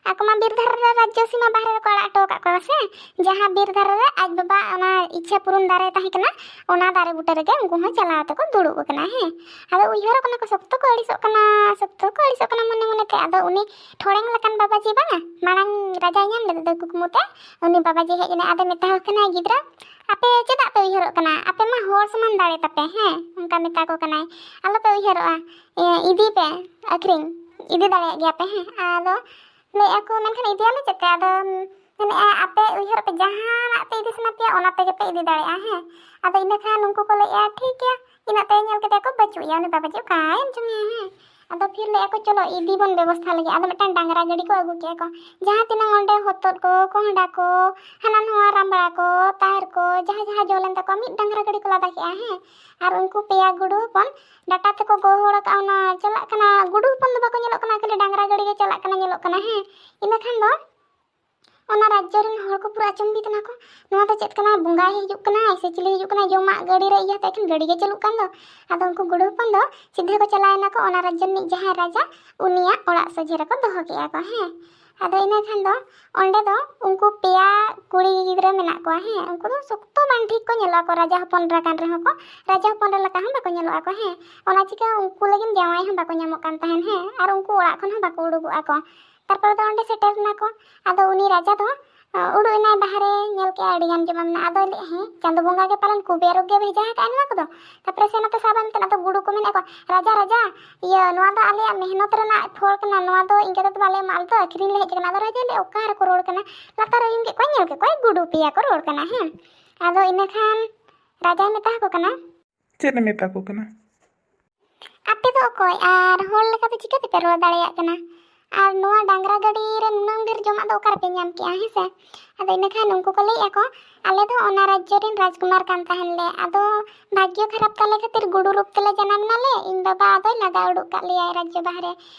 ᱟᱠᱚ ᱢᱟ ᱵᱤᱨ ᱫᱷᱟᱨᱮ ᱨᱮ ᱨᱟᱡᱽᱡᱚ ᱥᱤᱢᱟ ᱵᱟᱦᱨᱮ ᱨᱮᱠᱚ ᱟᱲᱟᱜ ᱦᱚᱴᱚ ᱟᱠᱟᱫ ᱠᱚᱣᱟ ᱥᱮ, ᱡᱟᱦᱟᱸ ᱵᱤᱨ ᱫᱷᱟᱨᱮ ᱨᱮ ᱟᱡ ᱵᱟᱵᱟ ᱚᱱᱟ ᱤᱪᱪᱷᱟᱹ ᱯᱩᱨᱩᱱ ᱫᱟᱨᱮ ᱛᱟᱦᱮᱸ ᱠᱟᱱᱟ, ᱚᱱᱟ ᱫᱟᱨᱮ ᱵᱩᱴᱟᱹ ᱨᱮᱜᱮ ᱩᱱᱠᱩ ᱦᱚᱸ ᱪᱟᱞᱟᱣ ᱛᱮᱠᱚ ᱫᱩᱲᱩᱵ ᱟᱠᱟᱱᱟ, ᱦᱮᱸ᱾ ᱟᱫᱚ ᱩᱭᱦᱟᱹᱨᱚᱜ ᱠᱟᱱᱟ ᱠᱚ, ᱥᱚᱠᱛᱚ ᱠᱚ ᱟᱹᱲᱤᱥᱚᱜ ᱠᱟᱱᱟ, ᱥᱚᱠᱛᱚ ᱠᱚ ᱟᱹᱲᱤᱥᱚᱜ ᱠᱟᱱᱟ ᱢᱚᱱᱮ ᱢᱚᱱᱮ ᱛᱮ᱾ ᱟᱫᱚ ᱩᱱᱤ ᱴᱷᱚᱲᱮᱝ ᱞᱮᱠᱟᱱ ᱵᱟᱵᱟᱡᱤ ᱵᱟᱝᱟ, ᱢᱟᱲᱟᱝ ᱨᱟᱡᱟᱭ ᱧᱟᱢ ᱞᱮᱫᱮ ᱫᱚ ᱠᱩᱠᱢᱩ ᱛᱮ, ᱩᱱᱤ ᱵᱟᱵᱟᱡᱤ ᱦᱮᱡ ᱮᱱᱟ᱾ ᱟᱫᱚ ᱢᱮᱛᱟ ᱠᱚ ᱠᱟᱱᱟᱭ, "ᱜᱤᱫᱽᱨᱟᱹ, ᱟᱯᱮ ᱪᱮᱫᱟᱜ ᱯᱮ ᱩᱭᱦᱟᱹᱨᱚᱜ ᱠᱟᱱᱟ? ᱟᱯᱮ ᱢᱟ ᱦᱚᱲ ᱥᱚᱢᱟᱱ ᱫᱟᱲᱮ ᱛᱟᱯᱮ, ᱦᱮᱸ?" ᱚᱱᱠᱟ ᱢᱮᱛᱟ ᱠᱚ ᱠᱟᱱᱟᱭ, "ᱟᱞᱚᱯᱮ ᱩᱭᱦᱟᱹᱨᱚᱜᱼᱟ, ᱤᱭᱟᱹ, ᱤᱫᱤ ᱯᱮ, ᱟᱹᱠᱷᱨᱤᱧ ᱤᱫᱤ ᱫᱟᱲᱮᱭᱟᱜ ᱜᱮᱭᱟ ᱯᱮ, ᱦᱮᱸ?" ᱟᱫᱚ ᱞᱟᱹᱭᱮᱫᱼᱟ ᱠᱚ, "ᱢᱮᱱᱠᱷᱟᱱ ᱤᱫᱤᱭᱟᱞᱮ ᱪᱮᱫ ᱛᱮ?" ᱟᱫᱚ ᱢᱮᱱᱮᱫᱼᱟ, "ᱟᱯᱮ ᱩᱭᱦᱟᱹᱨᱚᱜ ᱯᱮ, ᱡᱟᱦᱟᱱᱟᱜ ᱯᱮ ᱤᱫᱤ ᱥᱟᱱᱟ ᱯᱮᱭᱟ, ᱚᱱᱟ ᱛᱮᱜᱮ ᱯᱮ ᱤᱫᱤ ᱫᱟᱲᱮᱭᱟᱜᱼᱟ, ᱦᱮᱸ?" ᱟᱫᱚ ᱤᱱᱟᱹ ᱠᱷᱟᱱ ᱩᱱᱠᱩ ᱠᱚ ᱞᱟᱹᱭᱮᱫᱼᱟ, "ᱴᱷᱤᱠ ᱜᱮᱭᱟ᱾" ᱤᱱᱟᱹᱜ ᱛᱮ ᱧᱮᱞ ᱠᱮᱫᱮᱭᱟ ᱠᱚ, ᱵᱟᱹᱪᱩᱜ ᱮᱭᱟ ᱩᱱᱤ ᱵᱟᱵᱟᱡᱤ, ᱚᱠᱟᱭᱮᱱ ᱪᱚᱝ ᱮ, ᱦᱮᱸ? ᱟᱫᱚ ᱯᱷᱤᱨ ᱞᱟᱹᱭᱮᱫᱼᱟ ᱠᱚ, "ᱪᱚᱞᱚ ᱤᱫᱤ ᱵᱚᱱ ᱵᱮᱵᱚᱥᱛᱷᱟ ᱞᱟᱹᱜᱤᱫ᱾" ᱟᱫᱚ ᱢᱤᱫᱴᱟᱝ ᱰᱟᱝᱨᱟ ᱜᱟᱹᱰᱤ ᱠᱚ ᱟᱹᱜᱩ ᱠᱮᱫᱼᱟ ᱠᱚ, ᱡᱟᱦᱟᱸ ᱛᱤᱱᱟᱹᱜ ᱚᱸᱰᱮ ᱦᱚᱛᱚᱫ ᱠᱚ, ᱠᱚᱸᱦᱰᱟ ᱠᱚ, ᱦᱟᱱᱟ ᱱᱚᱣᱟ ᱨᱟᱢᱵᱲᱟ ᱠᱚ, ᱛᱟᱦᱮᱨ ᱠᱚ, ᱡᱟᱦᱟᱸ ᱡᱟᱦᱟᱸ ᱡᱚ ᱞᱮᱱ ᱛᱟᱠᱚᱣᱟ, ᱢᱤᱫ ᱰᱟᱝᱨᱟ ᱜᱟᱹᱰᱤ ᱠᱚ ᱞᱟᱫᱟ ᱠᱮᱫᱼᱟ, ᱦᱮᱸ᱾ ᱟᱨ ᱩᱱᱠᱩ ᱯᱮᱭᱟ ᱜᱩᱰᱩ ᱦᱚᱯᱚᱱ ᱰᱟᱴᱟ ᱛᱮᱠᱚ ᱜᱚᱦᱚᱲ ᱟᱠᱟᱫᱼᱟ, ᱚᱱᱟ ᱪᱟᱞᱟᱜ ᱠᱟᱱᱟ, ᱜᱩᱰᱩ ᱦᱚᱯᱚᱱ ᱫᱚ ᱵᱟᱠᱚ ᱧᱮᱞᱚᱜ ᱠᱟᱱᱟ, ᱠᱷᱟᱹᱞᱤ ᱰᱟᱝᱨᱟ ᱜᱟᱹᱰᱤ ᱜᱮ ᱪᱟᱞᱟᱜ ᱠᱟᱱᱟ, ᱧᱮᱞᱚᱜ ᱠᱟᱱᱟ, ᱦᱮᱸ᱾ ᱤᱱᱟᱹ ᱠᱷᱟᱱ ᱫᱚ ᱚᱱᱟ ᱨᱟᱡᱽᱡᱚ ᱨᱮᱱ ᱦᱚᱲ ᱠᱚ ᱯᱩᱨᱟᱹ ᱟᱪᱚᱢᱵᱤᱛ ᱮᱱᱟ ᱠᱚ, "ᱱᱚᱣᱟ ᱫᱚ ᱪᱮᱫ ᱠᱟᱱᱟ? ᱵᱚᱸᱜᱟᱭ ᱦᱤᱡᱩᱜ ᱠᱟᱱᱟᱭ ᱥᱮ ᱪᱤᱞᱤ ᱦᱤᱡᱩᱜ ᱠᱟᱱᱟᱭ? ᱡᱚᱢᱟᱜ ᱜᱟᱹᱰᱤ ᱨᱮ ᱤᱭᱟᱹ ᱛᱮ ᱮᱠᱮᱱ ᱜᱟᱹᱰᱤ ᱜᱮ ᱪᱟᱹᱞᱩᱜ ᱠᱟᱱ ᱫᱚ?" ᱟᱫᱚ ᱩᱱᱠᱩ ᱜᱩᱰᱩ ᱦᱚᱯᱚᱱ ᱫᱚ ᱥᱤᱫᱷᱟᱹ ᱠᱚ ᱪᱟᱞᱟᱣ ᱮᱱᱟ ᱠᱚ ᱚᱱᱟ ᱨᱟᱡᱽᱡᱚ ᱨᱤᱱᱤᱡ ᱡᱟᱦᱟᱸᱭ ᱨᱟᱡᱟ, ᱩᱱᱤᱭᱟᱜ ᱚᱲᱟᱜ ᱥᱚᱡᱷᱮ ᱨᱮᱠᱚ ᱫᱚᱦᱚ ᱠᱮᱫᱼᱟ ᱠᱚ, ᱦᱮᱸ᱾ ᱟᱫᱚ ᱤᱱᱟᱹ ᱠᱷᱟᱱ ᱫᱚ ᱚᱸᱰᱮ ᱫᱚ ᱩᱱᱠᱩ ᱯᱮᱭᱟ ᱠᱩᱲᱤ ᱜᱤᱫᱽᱨᱟᱹ ᱢᱮᱱᱟᱜ ᱠᱚᱣᱟ, ᱦᱮᱸ᱾ ᱩᱱᱠᱩ ᱫᱚ ᱥᱚᱠᱛᱚ ᱵᱟᱝ ᱴᱷᱤᱠ ᱠᱚ ᱧᱮᱞᱚᱜᱼᱟ ᱠᱚ, ᱨᱟᱡᱟ ᱦᱚᱯᱚᱱ ᱨᱮ ᱠᱟᱱ ᱨᱮᱦᱚᱸ ᱠᱚ, ᱨᱟᱡᱟ ᱦᱚᱯᱚᱱ ᱨᱮ ᱞᱮᱠᱟ ᱦᱚᱸ ᱵᱟᱠᱚ ᱧᱮᱞᱚᱜᱼᱟ ᱠᱚ, ᱦᱮᱸ᱾ ᱚᱱᱟ ᱪᱤᱠᱟᱹ ᱩᱱᱠᱩ ᱞᱟᱹᱜᱤᱫ ᱡᱟᱶᱟᱭ ᱦᱚᱸ ᱵᱟᱠᱚ ᱧᱟᱢᱚᱜ ᱠᱟᱱ ᱛᱟᱦᱮᱱ, ᱦᱮᱸ, ᱟᱨ ᱩᱱᱠᱩ ᱚᱲᱟᱜ ᱠᱷᱚᱱ ᱦᱚᱸ ᱵᱟᱠᱚ ᱩᱰᱩᱠᱚᱜᱼᱟ ᱠᱚ᱾ ᱛᱟᱨᱯᱚᱨᱮ ᱫᱚ ᱚᱸᱰᱮ ᱥᱮᱴᱮᱨ ᱮᱱᱟ ᱠᱚ᱾ ᱟᱫᱚ ᱩᱱᱤ ᱨᱟᱡᱟ ᱫᱚ ᱩᱰᱩᱠ ᱮᱱᱟᱭ ᱵᱟᱦᱨᱮ, ᱧᱮᱞ ᱠᱮᱜᱼᱟᱭ ᱟᱹᱰᱤ ᱜᱟᱱ ᱡᱚᱢᱟᱜ ᱢᱮᱱᱟᱜᱼᱟ᱾ ᱟᱫᱚᱭ ᱞᱟᱹᱭᱮᱫᱼᱟ, "ᱦᱮᱸ, ᱪᱟᱸᱫᱚ ᱵᱚᱸᱜᱟ ᱜᱮ ᱯᱟᱞᱮᱱ ᱠᱩᱵᱮᱨ ᱜᱮ ᱵᱷᱮᱡᱟ ᱟᱠᱟᱫᱼᱟ ᱱᱚᱣᱟ ᱠᱚᱫᱚ?" ᱛᱟᱨᱯᱚᱨᱮ ᱥᱮᱱ ᱟᱛᱮ ᱥᱟᱵ ᱟᱭ ᱢᱮᱱᱛᱮ ᱟᱫᱚ ᱜᱩᱰᱩ ᱠᱚ ᱢᱮᱱᱮᱫᱼᱟ ᱠᱚ, "ᱨᱟᱡᱟ, ᱨᱟᱡᱟ, ᱤᱭᱟᱹ, ᱱᱚᱣᱟ ᱫᱚ ᱟᱞᱮᱭᱟᱜ ᱢᱮᱦᱱᱚᱛ ᱨᱮᱱᱟᱜ ᱯᱷᱚᱞ ᱠᱟᱱᱟ, ᱱᱚᱣᱟ ᱫᱚ ᱤᱱᱠᱟᱹ ᱛᱮᱫᱚ ᱵᱟᱞᱮ ᱮᱢᱟ, ᱟᱞᱮ ᱫᱚ ᱟᱹᱠᱷᱨᱤᱧ ᱞᱮ ᱦᱮᱡ ᱟᱠᱟᱱᱟ᱾" ᱟᱫᱚ ᱨᱟᱡᱟᱭ ᱞᱟᱹᱭᱮᱫᱼᱟ, "ᱚᱠᱟ ᱨᱮᱠᱚ ᱨᱚᱲ ᱠᱟᱱᱟ?" ᱞᱟᱛᱟᱨ ᱨᱮ ᱩᱭᱩᱝ ᱠᱮᱫ ᱠᱚᱣᱟᱭ, ᱧᱮᱞ ᱠᱮᱫ ᱠᱚᱣᱟᱭ ᱜᱩᱰᱩ ᱯᱮᱭᱟ ᱠᱚ ᱨᱚᱲ ᱠᱟᱱᱟ᱾ ᱦᱮᱸ, ᱟᱫᱚ ᱤᱱᱟᱹ ᱠᱷᱟᱱ ᱨᱟᱡᱟᱭ ᱢᱮᱛᱟ ᱟᱠᱚ ᱠᱟᱱᱟ, ᱪᱮᱫ ᱮ ᱢᱮᱛᱟ ᱠᱚ ᱠᱟᱱᱟ? "ᱟᱯᱮ ᱫᱚ ᱚᱠᱚᱭ ᱟᱨ ᱦᱚᱲ ᱞᱮᱠᱟᱛᱮ ᱪᱤᱠᱟᱹ ᱛᱮᱯᱮ ᱨᱚᱲ ᱫᱟᱲᱮᱭᱟᱜ ᱠᱟᱱᱟ? ᱟᱨ ᱱᱚᱣᱟ ᱰᱟᱝᱨᱟ ᱜᱟᱹᱰᱤ ᱨᱮ ᱱᱩᱱᱟᱹᱜ ᱰᱷᱮᱨ ᱡᱚᱢᱟᱜ ᱫᱚ ᱚᱠᱟ ᱨᱮᱯᱮ ᱧᱟᱢ ᱠᱮᱜᱼᱟ?" ᱦᱮᱸ ᱥᱮ? ᱟᱫᱚ ᱤᱱᱟᱹ ᱠᱷᱟᱱ ᱩᱱᱠᱩ ᱠᱚ ᱞᱟᱹᱭᱮᱫᱼᱟ ᱠᱚ, "ᱟᱞᱮ ᱫᱚ ᱚᱱᱟ ᱨᱟᱡᱽᱡᱚ ᱨᱮᱱ ᱨᱟᱡᱽᱠᱩᱢᱟᱨ ᱠᱟᱱ ᱛᱟᱦᱮᱱ ᱞᱮ, ᱟᱫᱚ ᱵᱷᱟᱜᱽᱭᱚ ᱠᱷᱟᱨᱟᱯ ᱛᱟᱞᱮ ᱠᱷᱟᱹᱛᱤᱨ ᱜᱩᱰᱩ ᱨᱩᱯ ᱛᱮᱞᱮ ᱡᱟᱱᱟᱢ ᱮᱱᱟᱞᱮ, ᱤᱧ ᱵᱟᱵᱟ ᱟᱫᱚᱭ ᱞᱟᱜᱟ ᱩᱰᱩᱠ ᱠᱟᱜ ᱞᱮᱭᱟᱭ ᱨᱟᱡᱽᱡᱚ ᱵᱟᱦᱨᱮ᱾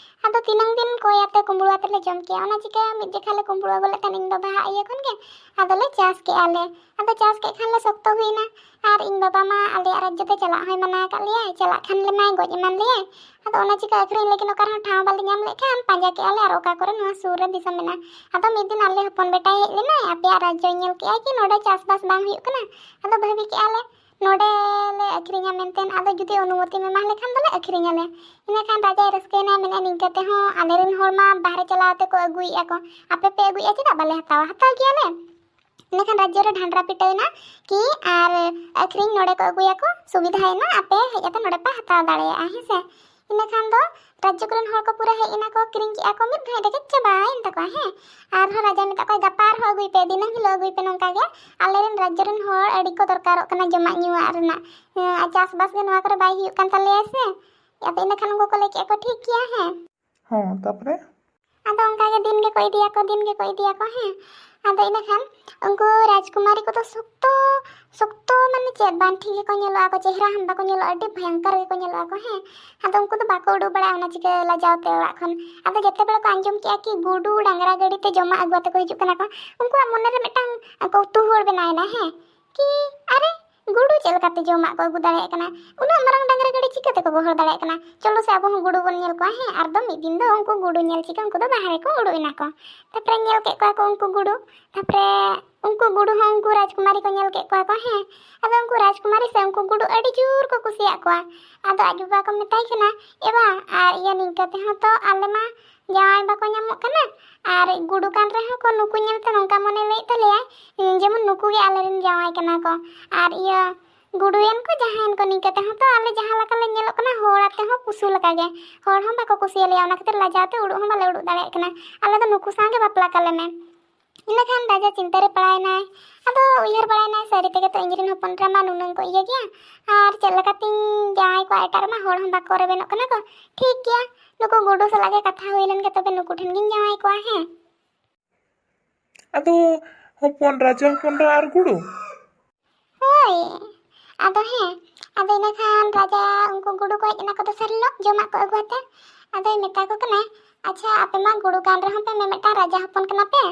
ᱟᱫᱚ ᱛᱤᱱᱟᱹᱝ ᱫᱤᱱ ᱠᱚᱭ ᱟᱛᱮ ᱠᱩᱢᱵᱽᱲᱩ ᱟᱛᱮ ᱞᱮ ᱡᱚᱢ ᱠᱮᱜᱼᱟ, ᱚᱱᱟ ᱪᱤᱠᱟᱹ ᱢᱤᱫ ᱡᱮᱠᱷᱟ ᱞᱮ ᱠᱩᱢᱵᱽᱲᱩ ᱟᱹᱜᱩ ᱞᱮᱫ ᱛᱟᱦᱮᱱ ᱤᱧ ᱵᱟᱵᱟᱣᱟᱜ ᱤᱭᱟᱹ ᱠᱷᱚᱱ ᱜᱮ, ᱟᱫᱚ ᱞᱮ ᱪᱟᱥ ᱠᱮᱜᱼᱟ ᱞᱮ᱾ ᱟᱫᱚ ᱪᱟᱥ ᱠᱮᱫ ᱠᱷᱟᱱ ᱞᱮ ᱥᱚᱠᱛᱚ ᱦᱩᱭᱱᱟ, ᱟᱨ ᱤᱧ ᱵᱟᱵᱟ ᱢᱟ ᱟᱞᱮᱭᱟᱜ ᱨᱟᱡᱽᱡᱚ ᱛᱮ ᱪᱟᱞᱟᱜ ᱦᱚᱸᱭ ᱢᱟᱱᱟ ᱟᱠᱟᱫ ᱞᱮᱭᱟᱭ, ᱪᱟᱞᱟᱜ ᱠᱷᱟᱱ ᱞᱮ ᱢᱟᱭ ᱜᱚᱡ ᱮᱢᱟᱱ ᱞᱮᱭᱟᱭ᱾ ᱟᱫᱚ ᱚᱱᱟ ᱪᱤᱠᱟᱹ ᱟᱹᱠᱷᱨᱤᱧ ᱞᱟᱹᱜᱤᱫ ᱚᱠᱟ ᱨᱮᱦᱚᱸ ᱴᱷᱟᱶ ᱵᱟᱞᱮ ᱧᱟᱢ ᱞᱮᱫ ᱠᱷᱟᱱ ᱯᱟᱸᱡᱟ ᱠᱮᱜᱼᱟ ᱞᱮ ᱟᱨ ᱚᱠᱟ ᱠᱚᱨᱮ ᱱᱚᱣᱟ ᱥᱩᱨ ᱨᱮ ᱫᱤᱥᱚᱢ ᱢᱮᱱᱟᱜᱼᱟ᱾ ᱟᱫᱚ ᱢᱤᱫ ᱫᱤᱱ ᱟᱞᱮ ᱦᱚᱯᱚᱱ ᱵᱮᱴᱟᱭ ᱦᱮᱡ ᱞᱮᱱᱟᱭ, ᱟᱯᱮᱭᱟᱜ ᱨᱟᱡᱽᱡᱚᱭ ᱧᱮᱞ ᱠᱮᱜᱼᱟᱭ ᱠᱤ ᱱᱚᱰᱮ ᱪᱟᱥᱵᱟᱥ ᱵᱟᱝ ᱦᱩᱭᱩᱜ ᱠᱟᱱᱟ᱾ ᱟᱫᱚ ᱵᱷᱟᱹᱵᱤ ᱠᱮᱜᱼᱟ ᱞᱮ ᱱᱚᱰᱮ ᱞᱮ ᱟᱹᱠᱷᱨᱤᱧᱟ ᱢᱮᱱᱛᱮ, ᱟᱫᱚ ᱡᱩᱫᱤ ᱚᱱᱩᱢᱚᱛᱤᱢ ᱮᱢᱟ ᱞᱮᱠᱷᱟᱱ ᱫᱚᱞᱮ ᱟᱹᱠᱷᱨᱤᱧᱟᱞᱮ᱾ ᱤᱱᱟᱹ ᱠᱷᱟᱱ ᱨᱟᱡᱟᱭ ᱨᱟᱹᱥᱠᱟᱹᱭᱮᱱᱟ, ᱢᱮᱱᱮᱫᱼᱟ, "ᱱᱤᱝᱠᱟᱹ ᱛᱮᱦᱚᱸ ᱟᱞᱮᱨᱮᱱ ᱦᱚᱲ ᱢᱟ ᱵᱟᱦᱨᱮ ᱪᱟᱞᱟᱣ ᱛᱮᱠᱚ ᱟᱹᱜᱩᱭᱮᱫᱼᱟ ᱠᱚ, ᱟᱯᱮ ᱯᱮ ᱟᱹᱜᱩᱭᱮᱫᱼᱟ, ᱪᱮᱫᱟᱜ ᱵᱟᱞᱮ ᱦᱟᱛᱟᱣᱟ? ᱦᱟᱛᱟᱣ ᱜᱮᱭᱟᱞᱮ᱾" ᱤᱱᱟᱹ ᱠᱷᱟᱱ ᱨᱟᱡᱽᱡᱚ ᱨᱮ ᱰᱷᱟᱱᱰᱨᱟ ᱯᱤᱴᱟᱹᱣᱮᱱᱟ ᱠᱤ ᱟᱨ ᱟᱹᱠᱷᱨᱤᱧ ᱱᱚᱰᱮ ᱠᱚ ᱟᱹᱜᱩᱭᱟᱠᱚ, ᱥᱩᱵᱤᱫᱷᱟᱭᱮᱱᱟ, ᱟᱯᱮ ᱦᱮᱡ ᱠᱟᱛᱮ ᱱᱚᱰᱮ ᱯᱮ ᱦᱟᱛᱟᱣ ᱫᱟᱲᱮᱭᱟᱜᱼᱟ, ᱦᱮᱸ ᱥᱮ? ᱤᱱᱟᱹ ᱠᱷᱟᱱ ᱫᱚ ᱨᱟᱡᱽᱡᱚ ᱠᱚᱨᱮᱱ ᱦᱚᱲ ᱠᱚ ᱯᱩᱨᱟᱹ ᱦᱮᱡ ᱮᱱᱟ ᱠᱚ, ᱠᱤᱨᱤᱧ ᱠᱮᱜᱼᱟ ᱠᱚ, ᱢᱤᱫ ᱜᱷᱟᱹᱲᱤᱡ ᱨᱮᱜᱮ ᱪᱟᱵᱟᱭᱮᱱ ᱛᱟᱠᱚᱣᱟ, ᱦᱮᱸ᱾ ᱟᱨᱦᱚᱸ ᱨᱟᱡᱟ ᱢᱮᱛᱟᱜ ᱠᱚᱣᱟᱭ, "ᱜᱟᱯᱟ ᱟᱨᱦᱚᱸ ᱟᱹᱜᱩᱭ ᱯᱮ, ᱫᱤᱱᱟᱹᱢ ᱦᱤᱞᱳᱜ ᱟᱹᱜᱩᱭ ᱯᱮ ᱱᱚᱝᱠᱟ ᱜᱮ, ᱟᱞᱮᱨᱮᱱ ᱨᱟᱡᱽᱡᱚ ᱨᱮᱱ ᱦᱚᱲ ᱟᱹᱰᱤ ᱠᱚ ᱫᱚᱨᱠᱟᱨᱚᱜ ᱠᱟᱱᱟ ᱡᱚᱢᱟᱜ ᱧᱩᱣᱟᱜ ᱨᱮᱱᱟᱜ, ᱦᱮᱸ, ᱟᱨ ᱪᱟᱥᱵᱟᱥ ᱜᱮ ᱱᱚᱣᱟ ᱠᱚᱨᱮ ᱵᱟᱭ ᱦᱩᱭᱩᱜ ᱠᱟᱱ ᱛᱟᱞᱮᱭᱟ ᱥᱮ᱾" ᱟᱫᱚ ᱤᱱᱟᱹ ᱠᱷᱟᱱ ᱩᱱᱠᱩ ᱠᱚ ᱞᱟᱹᱭ ᱠᱮᱜᱼᱟ ᱠᱚ, "ᱴᱷᱤᱠ ᱜᱮᱭᱟ, ᱦᱮᱸ᱾" ᱦᱚᱸ, ᱛᱟᱯᱚᱨᱮ? ᱟᱫᱚ ᱚᱱᱠᱟ ᱜᱮ ᱫᱤᱱ ᱜᱮᱠᱚ ᱤᱫᱤᱭᱟᱠᱚ, ᱫᱤᱱ ᱜᱮᱠᱚ ᱤᱫᱤᱭᱟᱠᱚ, ᱦᱮᱸ᱾ ᱟᱫᱚ ᱤᱱᱟᱹ ᱠᱷᱟᱱ ᱩᱱᱠᱩ ᱨᱟᱡᱽᱠᱩᱢᱟᱨᱤ ᱠᱚᱫᱚ ᱥᱚᱠᱛᱚ, ᱥᱚᱠᱛᱚ ᱢᱟᱱᱮ ᱪᱮᱫ ᱵᱟᱝ ᱴᱷᱤᱠ ᱜᱮᱠᱚ ᱧᱮᱞᱚᱜᱼᱟ ᱠᱚ, ᱪᱮᱦᱨᱟ ᱦᱚᱸ ᱵᱟᱠᱚ ᱧᱮᱞᱚᱜᱼᱟ, ᱟᱹᱰᱤ ᱵᱷᱚᱭᱚᱝᱠᱚᱨ ᱜᱮᱠᱚ ᱧᱮᱞᱚᱜᱼᱟ ᱠᱚ, ᱦᱮᱸ᱾ ᱟᱫᱚ ᱩᱱᱠᱩ ᱫᱚ ᱵᱟᱠᱚ ᱩᱰᱩᱠ ᱵᱟᱲᱟᱜᱼᱟ ᱚᱱᱟ ᱪᱤᱠᱟᱹ ᱞᱟᱡᱟᱣ ᱛᱮ ᱚᱲᱟᱜ ᱠᱷᱚᱱ᱾ ᱟᱫᱚ ᱡᱮᱛᱮ ᱵᱮᱲᱟ ᱠᱚ ᱟᱸᱡᱚᱢ ᱠᱮᱜᱼᱟ ᱠᱤ ᱜᱩᱰᱩ ᱰᱟᱝᱨᱟ ᱜᱟᱹᱰᱤ ᱛᱮ ᱡᱚᱢᱟᱜ ᱟᱹᱜᱩ ᱠᱟᱛᱮ ᱠᱚ ᱦᱤᱡᱩᱜ ᱠᱟᱱᱟ ᱠᱚ, ᱩᱱᱠᱩᱣᱟᱜ ᱢᱚᱱᱮ ᱨᱮ ᱢᱤᱫᱴᱟᱝ ᱠᱚᱣᱛᱩᱦᱚᱞ ᱵᱮᱱᱟᱣ ᱮᱱᱟ, ᱦᱮᱸ, ᱠᱤ ᱟᱨᱮ ᱜᱩᱰᱩ ᱪᱮᱫ ᱞᱮᱠᱟᱛᱮ ᱡᱚᱢᱟᱜ ᱠᱚ ᱟᱹᱜᱩ ᱫᱟᱲᱮᱭᱟᱜ ᱠᱟᱱᱟ? ᱩᱱᱟᱹᱜ ᱢᱟᱨᱟᱝ ᱰᱟᱝᱨᱟ ᱜᱟᱹᱰᱤ ᱪᱤᱠᱟᱹ ᱛᱮᱠᱚ ᱜᱚᱦᱚᱲ ᱫᱟᱲᱮᱭᱟᱜ ᱠᱟᱱᱟ? ᱪᱚᱞᱚ ᱥᱮ ᱟᱵᱚ ᱦᱚᱸ ᱜᱩᱰᱩ ᱵᱚᱱ ᱧᱮᱞ ᱠᱚᱣᱟ, ᱦᱮᱸ, ᱟᱨ ᱫᱚ ᱢᱤᱫ ᱫᱤᱱ ᱫᱚ ᱩᱱᱠᱩ ᱜᱩᱰᱩ ᱧᱮᱞ ᱪᱤᱠᱟᱹ ᱩᱱᱠᱩ ᱫᱚ ᱵᱟᱦᱨᱮ ᱠᱚ ᱩᱰᱩᱠ ᱮᱱᱟ ᱠᱚ᱾ ᱛᱟᱨᱯᱚᱨᱮ ᱧᱮᱞ ᱠᱮᱫ ᱠᱚᱣᱟ ᱠᱚ ᱩᱱᱠᱩ ᱜᱩᱰᱩ, ᱛᱟᱨᱯᱚᱨᱮ ᱩᱱᱠᱩ ᱜᱩᱰᱩ ᱦᱚᱸ ᱩᱱᱠᱩ ᱨᱟᱡᱽᱠᱩᱢᱟᱨᱤ ᱠᱚ ᱧᱮᱞ ᱠᱮᱫ ᱠᱚᱣᱟ ᱠᱚ, ᱦᱮᱸ᱾ ᱟᱫᱚ ᱩᱱᱠᱩ ᱨᱟᱡᱽᱠᱩᱢᱟᱨᱤ ᱥᱮ ᱩᱱᱠᱩ ᱜᱩᱰᱩ ᱟᱹᱰᱤ ᱡᱳᱨ ᱠᱚ ᱠᱩᱥᱤᱭᱟᱜ ᱠᱚᱣᱟ᱾ ᱟᱫᱚ ᱟᱡ ᱵᱟᱵᱟ ᱠᱚ ᱢᱮᱛᱟᱭ ᱠᱟᱱᱟ, "ᱮ ᱵᱟ, ᱟᱨ ᱤᱭᱟᱹ, ᱱᱤᱝᱠᱟᱹ ᱛᱮᱦᱚᱸ ᱛᱚ ᱟᱞᱮ ᱢᱟ ᱡᱟᱶᱟᱭ ᱵᱟᱠᱚ ᱧᱟᱢᱚᱜ ᱠᱟᱱᱟ, ᱟᱨ ᱜᱩᱰᱩ ᱠᱟᱱ ᱨᱮᱦᱚᱸ ᱠᱚ ᱱᱩᱠᱩ ᱧᱮᱞᱛᱮ ᱱᱚᱝᱠᱟ ᱢᱚᱱᱮ ᱞᱟᱹᱭᱮᱫ ᱛᱟᱞᱮᱭᱟᱭ, ᱡᱮᱢᱚᱱ ᱱᱩᱠᱩ ᱜᱮ ᱟᱞᱮᱨᱮᱱ ᱡᱟᱶᱟᱭ ᱠᱟᱱᱟ ᱠᱚ, ᱟᱨ ᱤᱭᱟᱹ, ᱜᱩᱰᱩᱭᱮᱱ ᱠᱚ ᱡᱟᱦᱟᱸᱭᱮᱱ ᱠᱚ, ᱱᱤᱝᱠᱟᱹ ᱛᱮᱦᱚᱸ ᱛᱚ ᱟᱞᱮ ᱡᱟᱦᱟᱸ ᱞᱮᱠᱟ ᱞᱮ ᱧᱮᱞᱚᱜ ᱠᱟᱱᱟ ᱦᱚᱲ ᱟᱛᱮ ᱦᱚᱸ ᱯᱩᱥᱩ ᱞᱮᱠᱟ ᱜᱮ, ᱦᱚᱲ ᱦᱚᱸ ᱵᱟᱠᱚ ᱠᱩᱥᱤᱭᱟᱞᱮᱭᱟ, ᱚᱱᱟ ᱠᱷᱟᱹᱛᱤᱨ ᱞᱟᱡᱟᱣ ᱛᱮ ᱩᱰᱩᱠ ᱦᱚᱸ ᱵᱟᱞᱮ ᱩᱰᱩᱠ ᱫᱟᱲᱮᱭᱟᱜ ᱠᱟᱱᱟ, ᱟᱞᱮ ᱫᱚ ᱱᱩᱠᱩ ᱥᱟᱶ ᱜᱮ ᱵᱟᱯᱞᱟ ᱠᱟᱞᱮ ᱢᱮ᱾" ᱤᱱᱟᱹ ᱠᱷᱟᱱ ᱨᱟᱡᱟ ᱪᱤᱱᱛᱟᱹ ᱨᱮ ᱯᱟᱲᱟᱣᱮᱱᱟᱭ᱾ ᱟᱫᱚ ᱩᱭᱦᱟᱹᱨ ᱵᱟᱲᱟᱭᱮᱱᱟᱭ, "ᱥᱟᱹᱨᱤ ᱛᱮᱜᱮ ᱛᱚ ᱤᱧ ᱨᱮᱱ ᱦᱚᱯᱚᱱ ᱮᱨᱟ ᱢᱟ ᱱᱩᱱᱟᱹᱝ ᱠᱚ ᱤᱭᱟᱹ ᱜᱮᱭᱟ, ᱟᱨ ᱪᱮᱫ ᱞᱮᱠᱟᱛᱤᱧ ᱡᱟᱶᱟᱭ ᱠᱚᱣᱟ ᱮᱴᱟᱜ ᱨᱮᱢᱟ, ᱦᱚᱲ ᱦᱚᱸ ᱵᱟᱠᱚ ᱨᱮᱵᱮᱱᱚᱜ ᱠᱟᱱᱟ ᱠᱚ᱾ ᱴᱷᱤᱠ ᱜᱮᱭᱟ, ᱱᱩᱠᱩ ᱜᱩᱰᱩ ᱥᱟᱞᱟᱜ ᱜᱮ ᱠᱟᱛᱷᱟ ᱦᱩᱭ ᱞᱮᱱ ᱜᱮ, ᱛᱚᱵᱮ ᱱᱩᱠᱩ ᱴᱷᱮᱱ ᱜᱤᱧ ᱡᱟᱶᱟᱭ ᱠᱚᱣᱟ, ᱦᱮᱸ?" ᱟᱫᱚ ᱦᱚᱯᱚᱱ ᱨᱟᱡᱟ ᱦᱚᱯᱚᱱ ᱮᱨᱟ ᱟᱨ ᱜᱩᱰᱩ? ᱦᱳᱭ, ᱟᱫᱚ ᱦᱮᱸ, ᱟᱫᱚ ᱤᱱᱟᱹ ᱠᱷᱟᱱ ᱨᱟᱡᱟ ᱩᱱᱠᱩ ᱜᱩᱰᱩ ᱠᱚ ᱦᱮᱡ ᱮᱱᱟ ᱠᱚ ᱫᱚᱥᱟᱨ ᱦᱤᱞᱳᱜ ᱡᱚᱢᱟᱜ ᱠᱚ ᱟᱹᱜᱩ ᱟᱛᱮ᱾ ᱟᱫᱚᱭ ᱢᱮᱛᱟ ᱠᱚ ᱠᱟᱱᱟᱭ, "ᱟᱪᱪᱷᱟ, ᱟᱯᱮ ᱢᱟ ᱜᱩᱰᱩ ᱠᱟᱱ ᱨᱮᱦᱚᱸ ᱯᱮ ᱢᱤᱢᱤᱫᱴᱟᱝ ᱨᱟᱡᱟ ᱦᱚᱯᱚᱱ ᱠᱟᱱᱟ ᱯᱮ,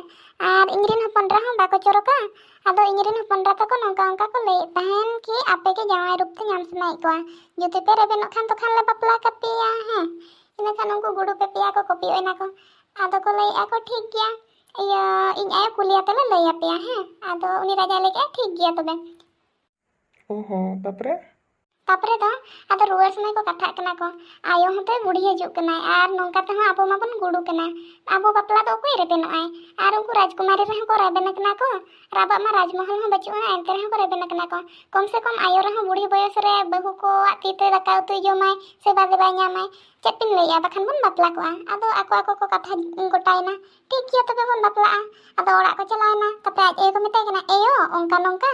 ᱟᱨ ᱤᱧ ᱨᱮᱱ ᱦᱚᱯᱚᱱ ᱮᱨᱟ ᱦᱚᱸ ᱵᱟᱠᱚ ᱪᱚᱨᱚᱠᱟ᱾ ᱟᱫᱚ ᱤᱧ ᱨᱮᱱ ᱦᱚᱯᱚᱱ ᱮᱨᱟ ᱛᱟᱠᱚ ᱱᱚᱝᱠᱟ ᱚᱱᱠᱟ ᱠᱚ ᱞᱟᱹᱭᱮᱫ ᱛᱟᱦᱮᱱ ᱠᱤ ᱟᱯᱮ ᱜᱮ ᱡᱟᱶᱟᱭ ᱨᱩᱯ ᱛᱮ ᱧᱟᱢ ᱥᱟᱱᱟᱭᱮᱫ ᱠᱚᱣᱟ, ᱡᱩᱫᱤ ᱯᱮ ᱨᱮᱵᱮᱱᱚᱜ ᱠᱷᱟᱱ ᱛᱚ ᱠᱷᱟᱱ ᱞᱮ ᱵᱟᱯᱞᱟ ᱠᱟᱯᱮᱭᱟ, ᱦᱮᱸ?" ᱤᱱᱟᱹ ᱠᱷᱟᱱ ᱩᱱᱠᱩ ᱜᱩᱰᱩ ᱯᱮ ᱯᱮᱭᱟ ᱠᱚ ᱠᱚᱯᱤᱭᱚᱜ ᱮᱱᱟ ᱠᱚ᱾ ᱟᱫᱚ ᱠᱚ ᱞᱟᱹᱭᱮᱫᱼᱟ ᱠᱚ, "ᱴᱷᱤᱠ ᱜᱮᱭᱟ, ᱤᱭᱟᱹ, ᱤᱧ ᱟᱭᱳ ᱠᱩᱞᱤ ᱟᱛᱮ ᱞᱮ ᱞᱟᱹᱭ ᱟᱯᱮᱭᱟ, ᱦᱮᱸ?" ᱟᱫᱚ ᱩᱱᱤ ᱨᱟᱡᱟᱭ ᱞᱟᱹᱭ ᱠᱮᱫᱼᱟ, "ᱴᱷᱤᱠ ᱜᱮᱭᱟ ᱛᱚᱵᱮ᱾" ᱚ ᱦᱚᱸ, ᱛᱟᱯᱚᱨᱮ? ᱛᱟᱯᱚᱨᱮ ᱫᱚ ᱟᱫᱚ ᱨᱩᱣᱟᱹᱲ ᱥᱚᱢᱚᱭ ᱠᱚ ᱠᱟᱛᱷᱟᱜ ᱠᱟᱱᱟ ᱠᱚ, "ᱟᱭᱳ ᱦᱚᱸᱛᱚᱭ ᱵᱩᱲᱦᱤ ᱦᱤᱡᱩᱜ ᱠᱟᱱᱟᱭ, ᱟᱨ ᱱᱚᱝᱠᱟ ᱛᱮᱦᱚᱸ ᱟᱵᱚ ᱢᱟᱵᱚᱱ ᱜᱩᱰᱩ ᱠᱟᱱᱟ, ᱟᱵᱚ ᱵᱟᱯᱞᱟ ᱫᱚ ᱚᱠᱚᱭ ᱨᱮᱵᱮᱱᱚᱜ ᱟᱭ? ᱟᱨ ᱩᱱᱠᱩ ᱨᱟᱡᱽᱠᱩᱢᱟᱨᱤ ᱨᱮᱦᱚᱸ ᱠᱚ ᱨᱮᱵᱮᱱ ᱟᱠᱟᱱᱟ ᱠᱚ, ᱟᱨ ᱟᱵᱚᱣᱟᱜ ᱢᱟ ᱨᱟᱡᱽᱢᱚᱦᱚᱞ ᱦᱚᱸ ᱵᱟᱹᱪᱩᱜ ᱟᱱᱟ, ᱮᱱᱛᱮ ᱨᱮᱦᱚᱸ ᱠᱚ ᱨᱮᱵᱮᱱ ᱟᱠᱟᱱᱟ ᱠᱚ᱾ ᱠᱚᱢ ᱥᱮ ᱠᱚᱢ ᱟᱭᱳ ᱨᱮᱦᱚᱸ ᱵᱩᱲᱦᱤ ᱵᱚᱭᱚᱥ ᱨᱮ ᱵᱟᱹᱦᱩ ᱠᱚᱣᱟᱜ ᱛᱤ ᱛᱮ ᱫᱟᱠᱟ ᱩᱛᱩᱭ ᱡᱚᱢᱟᱭ, ᱥᱮᱵᱟ ᱫᱮᱵᱟᱭ ᱧᱟᱢᱟᱭ᱾ ᱪᱮᱫ ᱵᱤᱱ ᱞᱟᱹᱭᱮᱜᱼᱟ, ᱵᱟᱠᱷᱟᱱ ᱵᱚᱱ ᱵᱟᱯᱞᱟ ᱠᱚᱜᱼᱟ?" ᱟᱫᱚ ᱟᱠᱚ ᱟᱠᱚ ᱠᱚ ᱠᱟᱛᱷᱟ ᱜᱚᱴᱟᱭᱮᱱᱟ, "ᱴᱷᱤᱠ ᱜᱮᱭᱟ, ᱛᱚᱵᱮ ᱵᱚᱱ ᱵᱟᱯᱞᱟᱜᱼᱟ᱾" ᱟᱫᱚ ᱚᱲᱟᱜ ᱠᱚ ᱪᱟᱞᱟᱣᱮᱱᱟ᱾ ᱛᱟᱯᱚᱨᱮ ᱟᱡ ᱟᱭᱳ ᱠᱚ ᱢᱮᱛᱟᱭ ᱠᱟᱱᱟ, "ᱮᱭᱳ, ᱚᱱᱠᱟ ᱱᱚᱝᱠᱟ,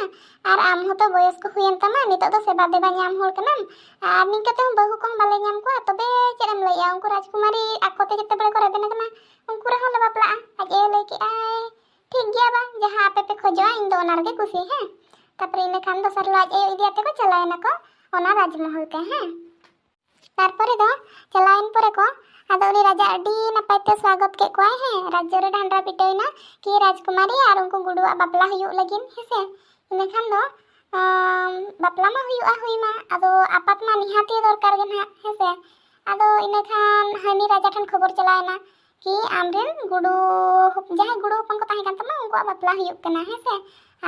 ᱟᱨ ᱟᱢ ᱦᱚᱸᱛᱚ ᱵᱚᱭᱚᱥ ᱠᱚ ᱦᱩᱭᱮᱱ ᱛᱟᱢᱟ, ᱱᱤᱛᱚᱜ ᱫᱚ ᱥᱮᱵᱟ ᱫᱮᱵᱟ ᱧᱟᱢ ᱦᱚᱲ ᱠᱟᱱᱟᱢ, ᱟᱨ ᱱᱤᱝᱠᱟᱹ ᱛᱮᱦᱚᱸ ᱵᱟᱹᱦᱩ ᱠᱚᱦᱚᱸ ᱵᱟᱞᱮ ᱧᱟᱢ ᱠᱚᱣᱟ, ᱛᱚᱵᱮ ᱪᱮᱫ ᱮᱢ ᱞᱟᱹᱭᱮᱜᱼᱟ, ᱩᱱᱠᱩ ᱨᱟᱡᱽᱠᱩᱢᱟᱨᱤ ᱟᱠᱚ ᱛᱮ ᱡᱮᱛᱮ ᱵᱮᱲᱟ ᱠᱚ ᱨᱮᱵᱮᱱ ᱟᱠᱟᱱᱟ, ᱩᱱᱠᱩ ᱨᱮᱦᱚᱸ ᱞᱮ ᱵᱟᱯᱞᱟᱜᱼᱟ?" ᱟᱡ ᱟᱭᱳ ᱞᱟᱹᱭ ᱠᱮᱜᱼᱟᱭ, "ᱴᱷᱤᱠ ᱜᱮᱭᱟ ᱵᱟ, ᱡᱟᱦᱟᱸ ᱟᱯᱮ ᱯᱮ ᱠᱷᱚᱡᱚᱜᱼᱟ, ᱤᱧ ᱫᱚ ᱚᱱᱟ ᱨᱮᱜᱮ ᱠᱩᱥᱤ, ᱦᱮᱸ?" ᱛᱟᱯᱚᱨᱮ ᱤᱱᱟᱹ ᱠᱷᱟᱱ ᱫᱚᱥᱟᱨ ᱦᱤᱞᱳᱜ ᱟᱡ ᱟᱭᱳ ᱤᱫᱤ ᱟᱛᱮ ᱠᱚ ᱪᱟᱞᱟᱣᱮᱱᱟ ᱠᱚ ᱚᱱᱟ ᱨᱟᱡᱽᱢᱚᱦᱚᱞ ᱛᱮ, ᱦᱮᱸ᱾ ᱛᱟᱨᱯᱚᱨᱮ ᱫᱚ ᱪᱟᱞᱟᱣᱮᱱ ᱯᱚᱨᱮ ᱠᱚ, ᱟᱫᱚ ᱩᱱᱤ ᱨᱟᱡᱟ ᱟᱹᱰᱤ ᱱᱟᱯᱟᱭ ᱛᱮ ᱥᱣᱟᱜᱚᱛ ᱠᱮᱫ ᱠᱚᱣᱟᱭ, ᱦᱮᱸ, ᱨᱟᱡᱽᱡᱚ ᱨᱮ ᱰᱟᱸᱰᱨᱟ ᱯᱤᱴᱟᱹᱭᱮᱱᱟ ᱠᱤ ᱨᱟᱡᱽᱠᱩᱢᱟᱨᱤ ᱟᱨ ᱩᱱᱠᱩ ᱜᱩᱰᱩᱣᱟᱜ ᱵᱟᱯᱞᱟ ᱦᱩᱭᱩᱜ ᱞᱟᱹᱜᱤᱫ, ᱦᱮᱸᱥᱮ᱾ ᱤᱱᱟᱹ ᱠᱷᱟᱱ ᱫᱚ, ᱟᱢ, ᱵᱟᱯᱞᱟ ᱢᱟ ᱦᱩᱭᱩᱜᱼᱟ, ᱦᱩᱭ ᱢᱟ, ᱟᱫᱚ ᱟᱯᱟᱛ ᱢᱟ ᱱᱤᱦᱟᱹᱛᱤ ᱫᱚᱨᱠᱟᱨ ᱜᱮ ᱱᱟᱦᱟᱜ, ᱦᱮᱸᱥᱮ᱾ ᱟᱫᱚ ᱤᱱᱟᱹ ᱠᱷᱟᱱ ᱦᱟᱹᱱᱤ ᱨᱟᱡᱟ ᱴᱷᱮᱱ ᱠᱷᱚᱵᱚᱨ ᱪᱟᱞᱟᱣᱮᱱᱟ ᱠᱤ ᱟᱢᱨᱮᱱ ᱜᱩᱰᱩ ᱦᱚᱯ- ᱡᱟᱦᱟᱸᱭ ᱜᱩᱰᱩ ᱦᱚᱯᱚᱱ ᱠᱚ ᱛᱟᱦᱮᱸ ᱠᱟᱱ ᱛᱟᱢᱟ, ᱩᱱᱠᱩᱣᱟᱜ ᱵᱟᱯᱞᱟ ᱦᱩᱭᱩᱜ ᱠᱟᱱᱟ, ᱦᱮᱸ ᱥᱮ?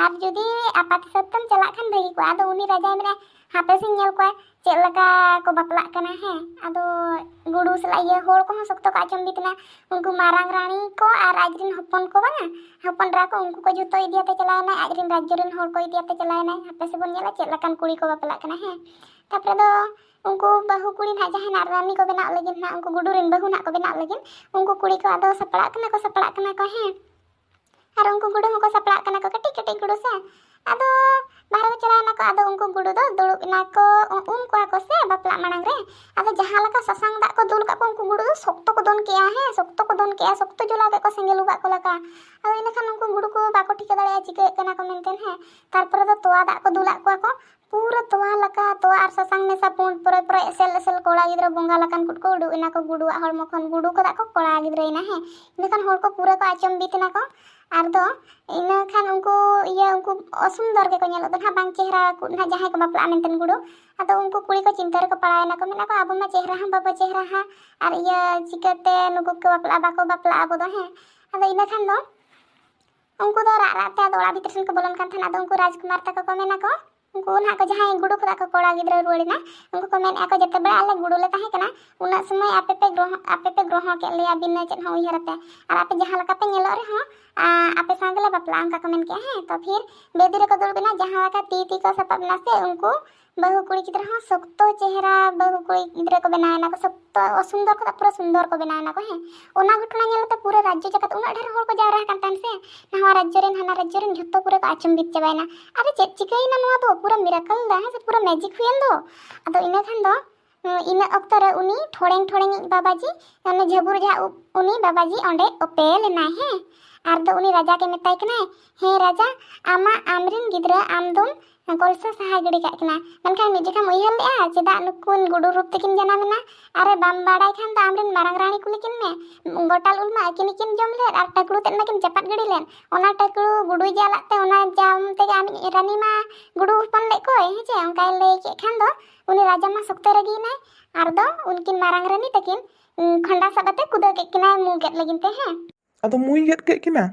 ᱟᱨ ᱡᱩᱫᱤ ᱟᱯᱟᱛ ᱦᱤᱥᱟᱹᱵ ᱛᱮᱢ ᱪᱟᱞᱟᱜ ᱠᱷᱟᱱ ᱵᱷᱟᱹᱜᱤ ᱠᱚᱜᱼᱟ᱾ ᱟᱫᱚ ᱩᱱᱤ ᱨᱟᱡᱟᱭ ᱢᱮᱱᱟ, ᱦᱟᱯᱮ ᱥᱮᱧ ᱧᱮᱞ ᱠᱚᱣᱟ ᱪᱮᱫ ᱞᱮᱠᱟ ᱠᱚ ᱵᱟᱯᱞᱟᱜ ᱠᱟᱱᱟ, ᱦᱮᱸ᱾ ᱟᱫᱚ ᱜᱩᱰᱩ ᱥᱟᱞᱟᱜ ᱤᱭᱟᱹ ᱦᱚᱲ ᱠᱚᱦᱚᱸ ᱥᱚᱠᱛᱚ ᱠᱚ ᱟᱪᱚᱢᱵᱤᱛ ᱮᱱᱟ᱾ ᱩᱱᱠᱩ ᱢᱟᱨᱟᱝ ᱨᱟᱱᱤ ᱠᱚ ᱟᱨ ᱟᱡᱨᱮᱱ ᱦᱚᱯᱚᱱ ᱠᱚ ᱵᱟᱝᱟ, ᱦᱚᱯᱚᱱ ᱮᱨᱟ ᱠᱚ, ᱩᱱᱠᱩ ᱠᱚ ᱡᱷᱚᱛᱚ ᱤᱫᱤᱭᱟᱛᱮ ᱪᱟᱞᱟᱣ ᱮᱱᱟᱭ, ᱟᱡᱨᱮᱱ ᱨᱟᱡᱽᱡᱚ ᱨᱮᱱ ᱦᱚᱲ ᱠᱚ ᱤᱫᱤᱭᱟᱛᱮ ᱪᱟᱞᱟᱣ ᱮᱱᱟᱭ, ᱦᱟᱯᱮ ᱥᱮᱵᱚᱱ ᱧᱮᱞᱟ ᱪᱮᱫ ᱞᱮᱠᱟᱱ ᱠᱩᱲᱤ ᱠᱚ ᱵᱟᱯᱞᱟᱜ ᱠᱟᱱᱟ, ᱦᱮᱸ᱾ ᱛᱟᱨᱯᱚᱨᱮ ᱫᱚ ᱩᱱᱠᱩ ᱵᱟᱹᱦᱩ ᱠᱩᱲᱤ ᱱᱟᱦᱟᱜ ᱡᱟᱦᱟᱸᱭ ᱱᱟᱜ ᱨᱟᱱᱤ ᱠᱚ ᱵᱮᱱᱟᱣ ᱞᱟᱹᱜᱤᱫ ᱱᱟᱦᱟᱜ, ᱩᱱᱠᱩ ᱜᱩᱰᱩ ᱨᱮᱱ ᱵᱟᱹᱦᱩ ᱱᱟᱦᱟᱜ ᱠᱚ ᱵᱮᱱᱟᱣ ᱞᱟᱹᱜᱤᱫ, ᱩᱱᱠᱩ ᱠᱩᱲᱤ ᱠᱚ ᱟᱫᱚ ᱥᱟᱯᱲᱟᱜ ᱠᱟᱱᱟ ᱠᱚ, ᱥᱟᱯᱲᱟᱜ ᱠᱟᱱᱟ ᱠᱚ, ᱦᱮᱸ᱾ ᱟᱨ ᱩᱱᱠᱩ ᱜᱩᱰᱩ ᱦᱚᱸᱠᱚ ᱥᱟᱯᱲᱟᱜ ᱠᱟᱱᱟ ᱠᱚ, ᱠᱟᱹᱴᱤᱡ ᱠᱟᱹᱴᱤᱡ ᱜᱩᱰᱩ ᱥᱮ᱾ ᱟᱫᱚ ᱵᱟᱦᱨᱮ ᱠᱚ ᱪᱟᱞᱟᱣ ᱮᱱᱟ ᱠᱚ, ᱟᱫᱚ ᱩᱱᱠᱩ ᱜᱩᱰᱩ ᱫᱚ ᱫᱩᱲᱩᱵ ᱮᱱᱟ ᱠᱚ, ᱩ- ᱩᱢ ᱠᱚᱣᱟ ᱠᱚ ᱥᱮ ᱵᱟᱯᱞᱟᱜ ᱢᱟᱲᱟᱝ ᱨᱮ᱾ ᱟᱫᱚ ᱡᱟᱦᱟᱸ ᱞᱮᱠᱟ ᱥᱟᱥᱟᱝ ᱫᱟᱜ ᱠᱚ ᱫᱩᱞ ᱠᱟᱜ ᱠᱚ, ᱩᱱᱠᱩ ᱜᱩᱰᱩ ᱫᱚ ᱥᱚᱠᱛᱚ ᱠᱚ ᱫᱚᱱ ᱠᱮᱜᱼᱟ, ᱦᱮᱸ, ᱥᱚᱠᱛᱚ ᱠᱚ ᱫᱚᱱ ᱠᱮᱜᱼᱟ, ᱥᱚᱠᱛᱚ ᱡᱚᱞᱟᱣ ᱠᱮᱫ ᱠᱚ ᱥᱮᱸᱜᱮᱞ ᱩᱵᱟᱜ ᱠᱚ ᱞᱮᱠᱟ᱾ ᱟᱫᱚ ᱤᱱᱟᱹᱠᱷᱟᱱ ᱩᱱᱠᱩ ᱜᱩᱰᱩ ᱠᱚ ᱵᱟᱠᱚ ᱴᱷᱤᱠᱟᱹ ᱫᱟᱲᱮᱭᱟᱜᱼᱟ ᱪᱤᱠᱟᱹᱜ ᱠᱟᱱᱟ ᱠᱚ ᱢᱮᱱᱛᱮ, ᱦᱮᱸ᱾ ᱛᱟᱨᱯᱚᱨᱮ ᱫᱚ ᱛᱚᱣᱟ ᱫᱟᱜ ᱠᱚ ᱫᱩᱞᱟᱜ ᱠᱚᱣᱟ ᱠᱚ, ᱯᱩᱨᱟᱹ ᱛᱚᱣᱟ ᱞᱮᱠᱟ, ᱛᱚᱣᱟ ᱟᱨ ᱥᱟᱥᱟᱝ ᱢᱮᱥᱟ ᱯᱩᱸᱰ ᱯᱚᱨᱚᱭ ᱯᱚᱨᱚᱭ ᱮᱥᱮᱞ ᱮᱥᱮᱞ ᱠᱚᱲᱟ ᱜᱤᱫᱽᱨᱟᱹ ᱵᱚᱸᱜᱟ ᱞᱮᱠᱟᱱ ᱠᱩᱴ ᱠᱚ ᱩᱰᱩᱠ ᱮᱱᱟ ᱠᱚ ᱜᱩᱰᱩᱣᱟᱜ ᱦᱚᱲᱢᱚ ᱠᱷᱚᱱ᱾ ᱜᱩᱰᱩ ᱠᱚ ᱫᱟᱜ ᱠᱚ ᱠᱚᱲᱟ ᱜᱤᱫᱽᱨᱟᱹᱭᱮᱱᱟ, ᱦᱮᱸ᱾ ᱤᱱᱟᱹᱠᱷᱟᱱ ᱦᱚᱲ ᱠᱚ ᱯᱩᱨᱟᱹ ᱠᱚ ᱟᱪᱚᱢᱵᱤᱛ ᱮᱱᱟ ᱠᱚ᱾ ᱟᱨ ᱫᱚ ᱤᱱᱟᱹ ᱠᱷᱟᱱ ᱩᱱᱠᱩ ᱤᱭᱟᱹ ᱩᱱᱠᱩ ᱚᱥᱩᱱᱫᱚᱨ ᱜᱮᱠᱚ ᱧᱮᱞᱚᱜ ᱫᱚ ᱱᱟᱦᱟᱜ, ᱵᱟᱝ ᱪᱮᱦᱨᱟ ᱠᱚ ᱱᱟᱦᱟᱜ ᱡᱟᱦᱟᱸᱭ ᱠᱚ ᱵᱟᱯᱞᱟᱜᱼᱟ ᱢᱮᱱᱛᱮ ᱜᱩᱰᱩ᱾ ᱟᱫᱚ ᱩᱱᱠᱩ ᱠᱩᱲᱤ ᱠᱚ ᱪᱤᱱᱛᱟᱹ ᱨᱮᱠᱚ ᱯᱟᱲᱟᱣ ᱮᱱᱟ ᱠᱚ, ᱢᱮᱱᱟ ᱠᱚ, ᱟᱵᱚ ᱢᱟ ᱪᱮᱦᱨᱟ ᱦᱚᱸ ᱵᱟᱵᱚ ᱪᱮᱦᱨᱟ ᱦᱟᱸᱜ, ᱟᱨ ᱤᱭᱟᱹ ᱪᱤᱠᱟᱹᱛᱮ ᱱᱩᱠᱩ ᱠᱚ ᱵᱟᱯᱞᱟᱜᱼᱟ, ᱵᱟᱠᱚ ᱵᱟᱯᱞᱟᱜᱼᱟ ᱟᱵᱚ ᱫᱚ, ᱦᱮᱸ᱾ ᱟᱫᱚ ᱤᱱᱟᱹ ᱠᱷᱟᱱ ᱫᱚ ᱩᱱᱠᱩ ᱫᱚ ᱨᱟᱜ ᱨᱟᱜ ᱛᱮ ᱟᱫᱚ ᱚᱲᱟᱜ ᱵᱷᱤᱛᱤᱨ ᱥᱮᱱ ᱠᱚ ᱵᱚᱞᱚᱱ ᱠᱟᱱ ᱛᱟᱦᱮᱱᱟ᱾ ᱟᱫᱚ ᱩᱱᱠᱩ ᱨᱟᱡᱽᱠᱩᱢᱟᱨ ᱛᱟᱠᱚ ᱠᱚ ᱢᱮᱱᱟ ᱠᱚ, ᱩᱱᱠᱩ ᱱᱟᱦᱟᱜ ᱠᱚ ᱡᱟᱦᱟᱸᱭ ᱜᱩᱰᱩ ᱠᱷᱚᱱᱟᱜ ᱠᱚ ᱠᱚᱲᱟ ᱜᱤᱫᱽᱨᱟᱹ ᱨᱩᱣᱟᱹᱲ ᱮᱱᱟ, ᱩᱱᱠᱩ ᱠᱚ ᱢᱮᱱᱮᱫᱼᱟ ᱠᱚ, ᱡᱮᱛᱮ ᱵᱮᱲᱟ ᱟᱞᱮ ᱜᱩᱰᱩ ᱞᱮ ᱛᱟᱦᱮᱸ ᱠᱟᱱᱟ, ᱩᱱᱟᱹᱜ ᱥᱚᱢᱚᱭ ᱟᱯᱮ ᱯᱮ ᱜᱨᱚᱦᱚ ᱟᱯᱮ ᱯᱮ ᱜᱨᱚᱦᱚ ᱠᱮᱫ ᱞᱮᱭᱟ ᱵᱤᱱᱟᱹ ᱪᱮᱫ ᱦᱚᱸ ᱩᱭᱦᱟᱹᱨ ᱟᱛᱮ, ᱟᱨ ᱟᱯᱮ ᱡᱟᱦᱟᱸ ᱞᱮᱠᱟ ᱯᱮ ᱧᱮᱞᱚᱜ ᱨᱮᱦᱚᱸ ᱟ, ᱟᱯᱮ ᱥᱟᱶ ᱜᱮᱞᱮ ᱵᱟᱯᱞᱟᱜᱼᱟ, ᱚᱱᱠᱟ ᱠᱚ ᱢᱮᱱ ᱠᱮᱫᱼᱟ, ᱦᱮᱸ᱾ ᱛᱚ ᱯᱷᱤᱨ ᱵᱮᱫᱤ ᱨᱮᱠᱚ ᱫᱩᱲᱩᱵ ᱮᱱᱟ, ᱡᱟᱦᱟᱸ ᱞᱮᱠᱟ ᱛᱤ ᱛᱤ ᱠᱚ ᱥᱟᱯᱟᱵ ᱮᱱᱟ ᱥᱮ, ᱩᱱᱠᱩ ᱵᱟᱹᱦᱩ ᱠᱩᱲᱤ ᱜᱤᱫᱽᱨᱟᱹ ᱦᱚᱸ ᱥᱚᱠᱛᱚ ᱪᱮᱦᱨᱟ ᱵᱟᱹᱦᱩ ᱠᱩᱲᱤ ᱜᱤᱫᱽᱨᱟᱹ ᱠᱚ ᱵᱮᱱᱟᱣ ᱮᱱᱟ ᱠᱚ, ᱥᱚᱠᱛᱚ ᱚᱥᱩᱱᱫᱚᱨ ᱠᱷᱚᱱᱟᱜ ᱯᱩᱨᱟᱹ ᱥᱩᱱᱫᱚᱨ ᱠᱚ ᱵᱮᱱᱟᱣ ᱮᱱᱟ ᱠᱚ, ᱦᱮᱸ᱾ ᱚᱱᱟ ᱜᱷᱚᱴᱚᱱᱟ ᱧᱮᱞ ᱠᱟᱛᱮ ᱯᱩᱨᱟᱹ ᱨᱟᱡᱽᱡᱚ ᱡᱟᱠᱟᱛ ᱩᱱᱟᱹᱜ ᱰᱷᱮᱨ ᱦᱚᱲ ᱠᱚ ᱡᱟᱣᱨᱟ ᱟᱠᱟᱱ ᱛᱟᱦᱮᱱ ᱥᱮ, ᱱᱟᱣᱟ ᱨᱟᱡᱽᱡᱚ ᱨᱮᱱ ᱦᱟᱱᱟ ᱨᱟᱡᱽᱡᱚ ᱨᱮᱱ ᱡᱷᱚᱛᱚ ᱯᱩᱨᱟᱹ ᱠᱚ ᱟᱪᱚᱢᱵᱤᱛ ᱪᱟᱵᱟᱭᱮᱱᱟ᱾ ᱟᱨᱮ, ᱪᱮᱫ ᱪᱤᱠᱟᱹᱭᱮᱱᱟ ᱱᱚᱣᱟ ᱫᱚ? ᱯᱩᱨᱟᱹ ᱢᱤᱨᱟᱠᱮᱞ ᱫᱟ, ᱦᱮᱸ ᱥᱮ, ᱯᱩᱨᱟᱹ ᱢᱮᱡᱤᱠ ᱦᱩᱭᱮᱱ ᱫᱚ᱾ ᱟᱫᱚ ᱤᱱᱟᱹ ᱠᱷᱟᱱ ᱫᱚ ᱦᱩᱸ, ᱤᱱᱟᱹ ᱚᱠᱛᱚ ᱨᱮ ᱩᱱᱤ ᱴᱷᱚᱲᱮᱝ ᱴᱷᱚᱲᱮᱝᱤᱡ ᱵᱟᱵᱟᱡᱤ, ᱚᱱᱮ ᱡᱷᱟᱹᱵᱩᱨ ᱡᱟᱦᱟᱸ ᱩᱵ, ᱩᱱᱤ ᱵᱟᱵᱟᱡᱤ ᱚᱸᱰᱮ ᱚᱯᱮᱞ ᱮᱱᱟᱭ, ᱦᱮᱸ᱾ ᱟᱨ ᱫᱚ ᱩᱱᱤ ᱨᱟᱡᱟ ᱜᱮ ᱢᱮᱛᱟᱭ ᱠᱟᱱᱟᱭ, "ᱦᱮᱸ ᱨᱟᱡᱟ, ᱟᱢᱟᱜ, ᱟᱢᱨᱮᱱ ᱜᱤᱫᱽᱨᱟᱹ ᱟᱢ ᱫᱚᱢ ᱠᱚᱞᱥᱟ ᱥᱟᱦᱟ ᱜᱤᱰᱤ ᱠᱟᱜ ᱠᱤᱱᱟ᱾ ᱢᱮᱱᱠᱷᱟᱱ ᱢᱤᱫ ᱡᱚᱠᱷᱟᱢ ᱩᱭᱦᱟᱹᱨ ᱞᱮᱜᱼᱟ, ᱪᱮᱫᱟᱜ ᱱᱩᱠᱤᱱ ᱜᱩᱰᱩ ᱨᱩᱯ ᱛᱮᱠᱤᱱ ᱡᱟᱱᱟᱢ ᱮᱱᱟ? ᱟᱨᱮ, ᱵᱟᱢ ᱵᱟᱲᱟᱭ ᱠᱷᱟᱱ ᱫᱚ ᱟᱢᱨᱮᱱ ᱢᱟᱨᱟᱝ ᱨᱟᱱᱤ ᱠᱩᱞᱤ ᱠᱤᱱ ᱢᱮ᱾ ᱜᱚᱴᱟᱞ ᱩᱞ ᱢᱟ ᱟᱹᱠᱤᱱ ᱜᱮᱠᱤᱱ ᱡᱚᱢ ᱞᱮᱫ ᱟᱨ ᱴᱟᱹᱠᱲᱩ ᱛᱮᱫ ᱢᱟᱠᱤᱱ ᱪᱟᱯᱟᱫ ᱜᱤᱰᱤ ᱞᱮᱫ᱾ ᱚᱱᱟ ᱴᱟᱹᱠᱲᱩ ᱜᱩᱰᱩᱭ ᱡᱟᱞᱟᱫ ᱛᱮ ᱚᱱᱟ ᱡᱟᱢ ᱛᱮᱜᱮ ᱟᱢᱤᱡ ᱨᱟᱱᱤ ᱢᱟ ᱜᱩᱰᱩ ᱦᱚᱯᱚᱱ ᱞᱮᱫ ᱠᱚᱭ, ᱦᱮᱸ ᱪᱮ? ᱚᱱᱠᱟᱭ ᱞᱟᱹᱭ ᱠᱮᱫ ᱠᱷᱟᱱ ᱫᱚ ᱩᱱᱤ ᱨᱟᱡᱟ ᱢᱟ ᱥᱚᱠᱛᱚᱭ ᱨᱟᱹᱜᱤᱭᱮᱱᱟᱭ᱾ ᱟᱨ ᱫᱚ ᱩᱱᱠᱤᱱ ᱢᱟᱨᱟᱝ ᱨᱟᱱᱤ ᱛᱟᱹᱠᱤᱱ, ᱩᱸ, ᱠᱷᱚᱱᱰᱟ ᱥᱟᱵ ᱠᱟᱛᱮ ᱠᱩᱫᱟᱹᱣ ᱠᱮᱫ ᱠᱤᱱᱟᱭ ᱢᱩ ᱜᱮᱫ ᱞᱟᱹᱜᱤᱫ ᱛᱮ, ᱦᱮᱸ᱾ ᱟᱫᱚ ᱢᱩᱭ ᱜᱮᱫ ᱠᱮᱫ ᱠᱤᱱᱟ?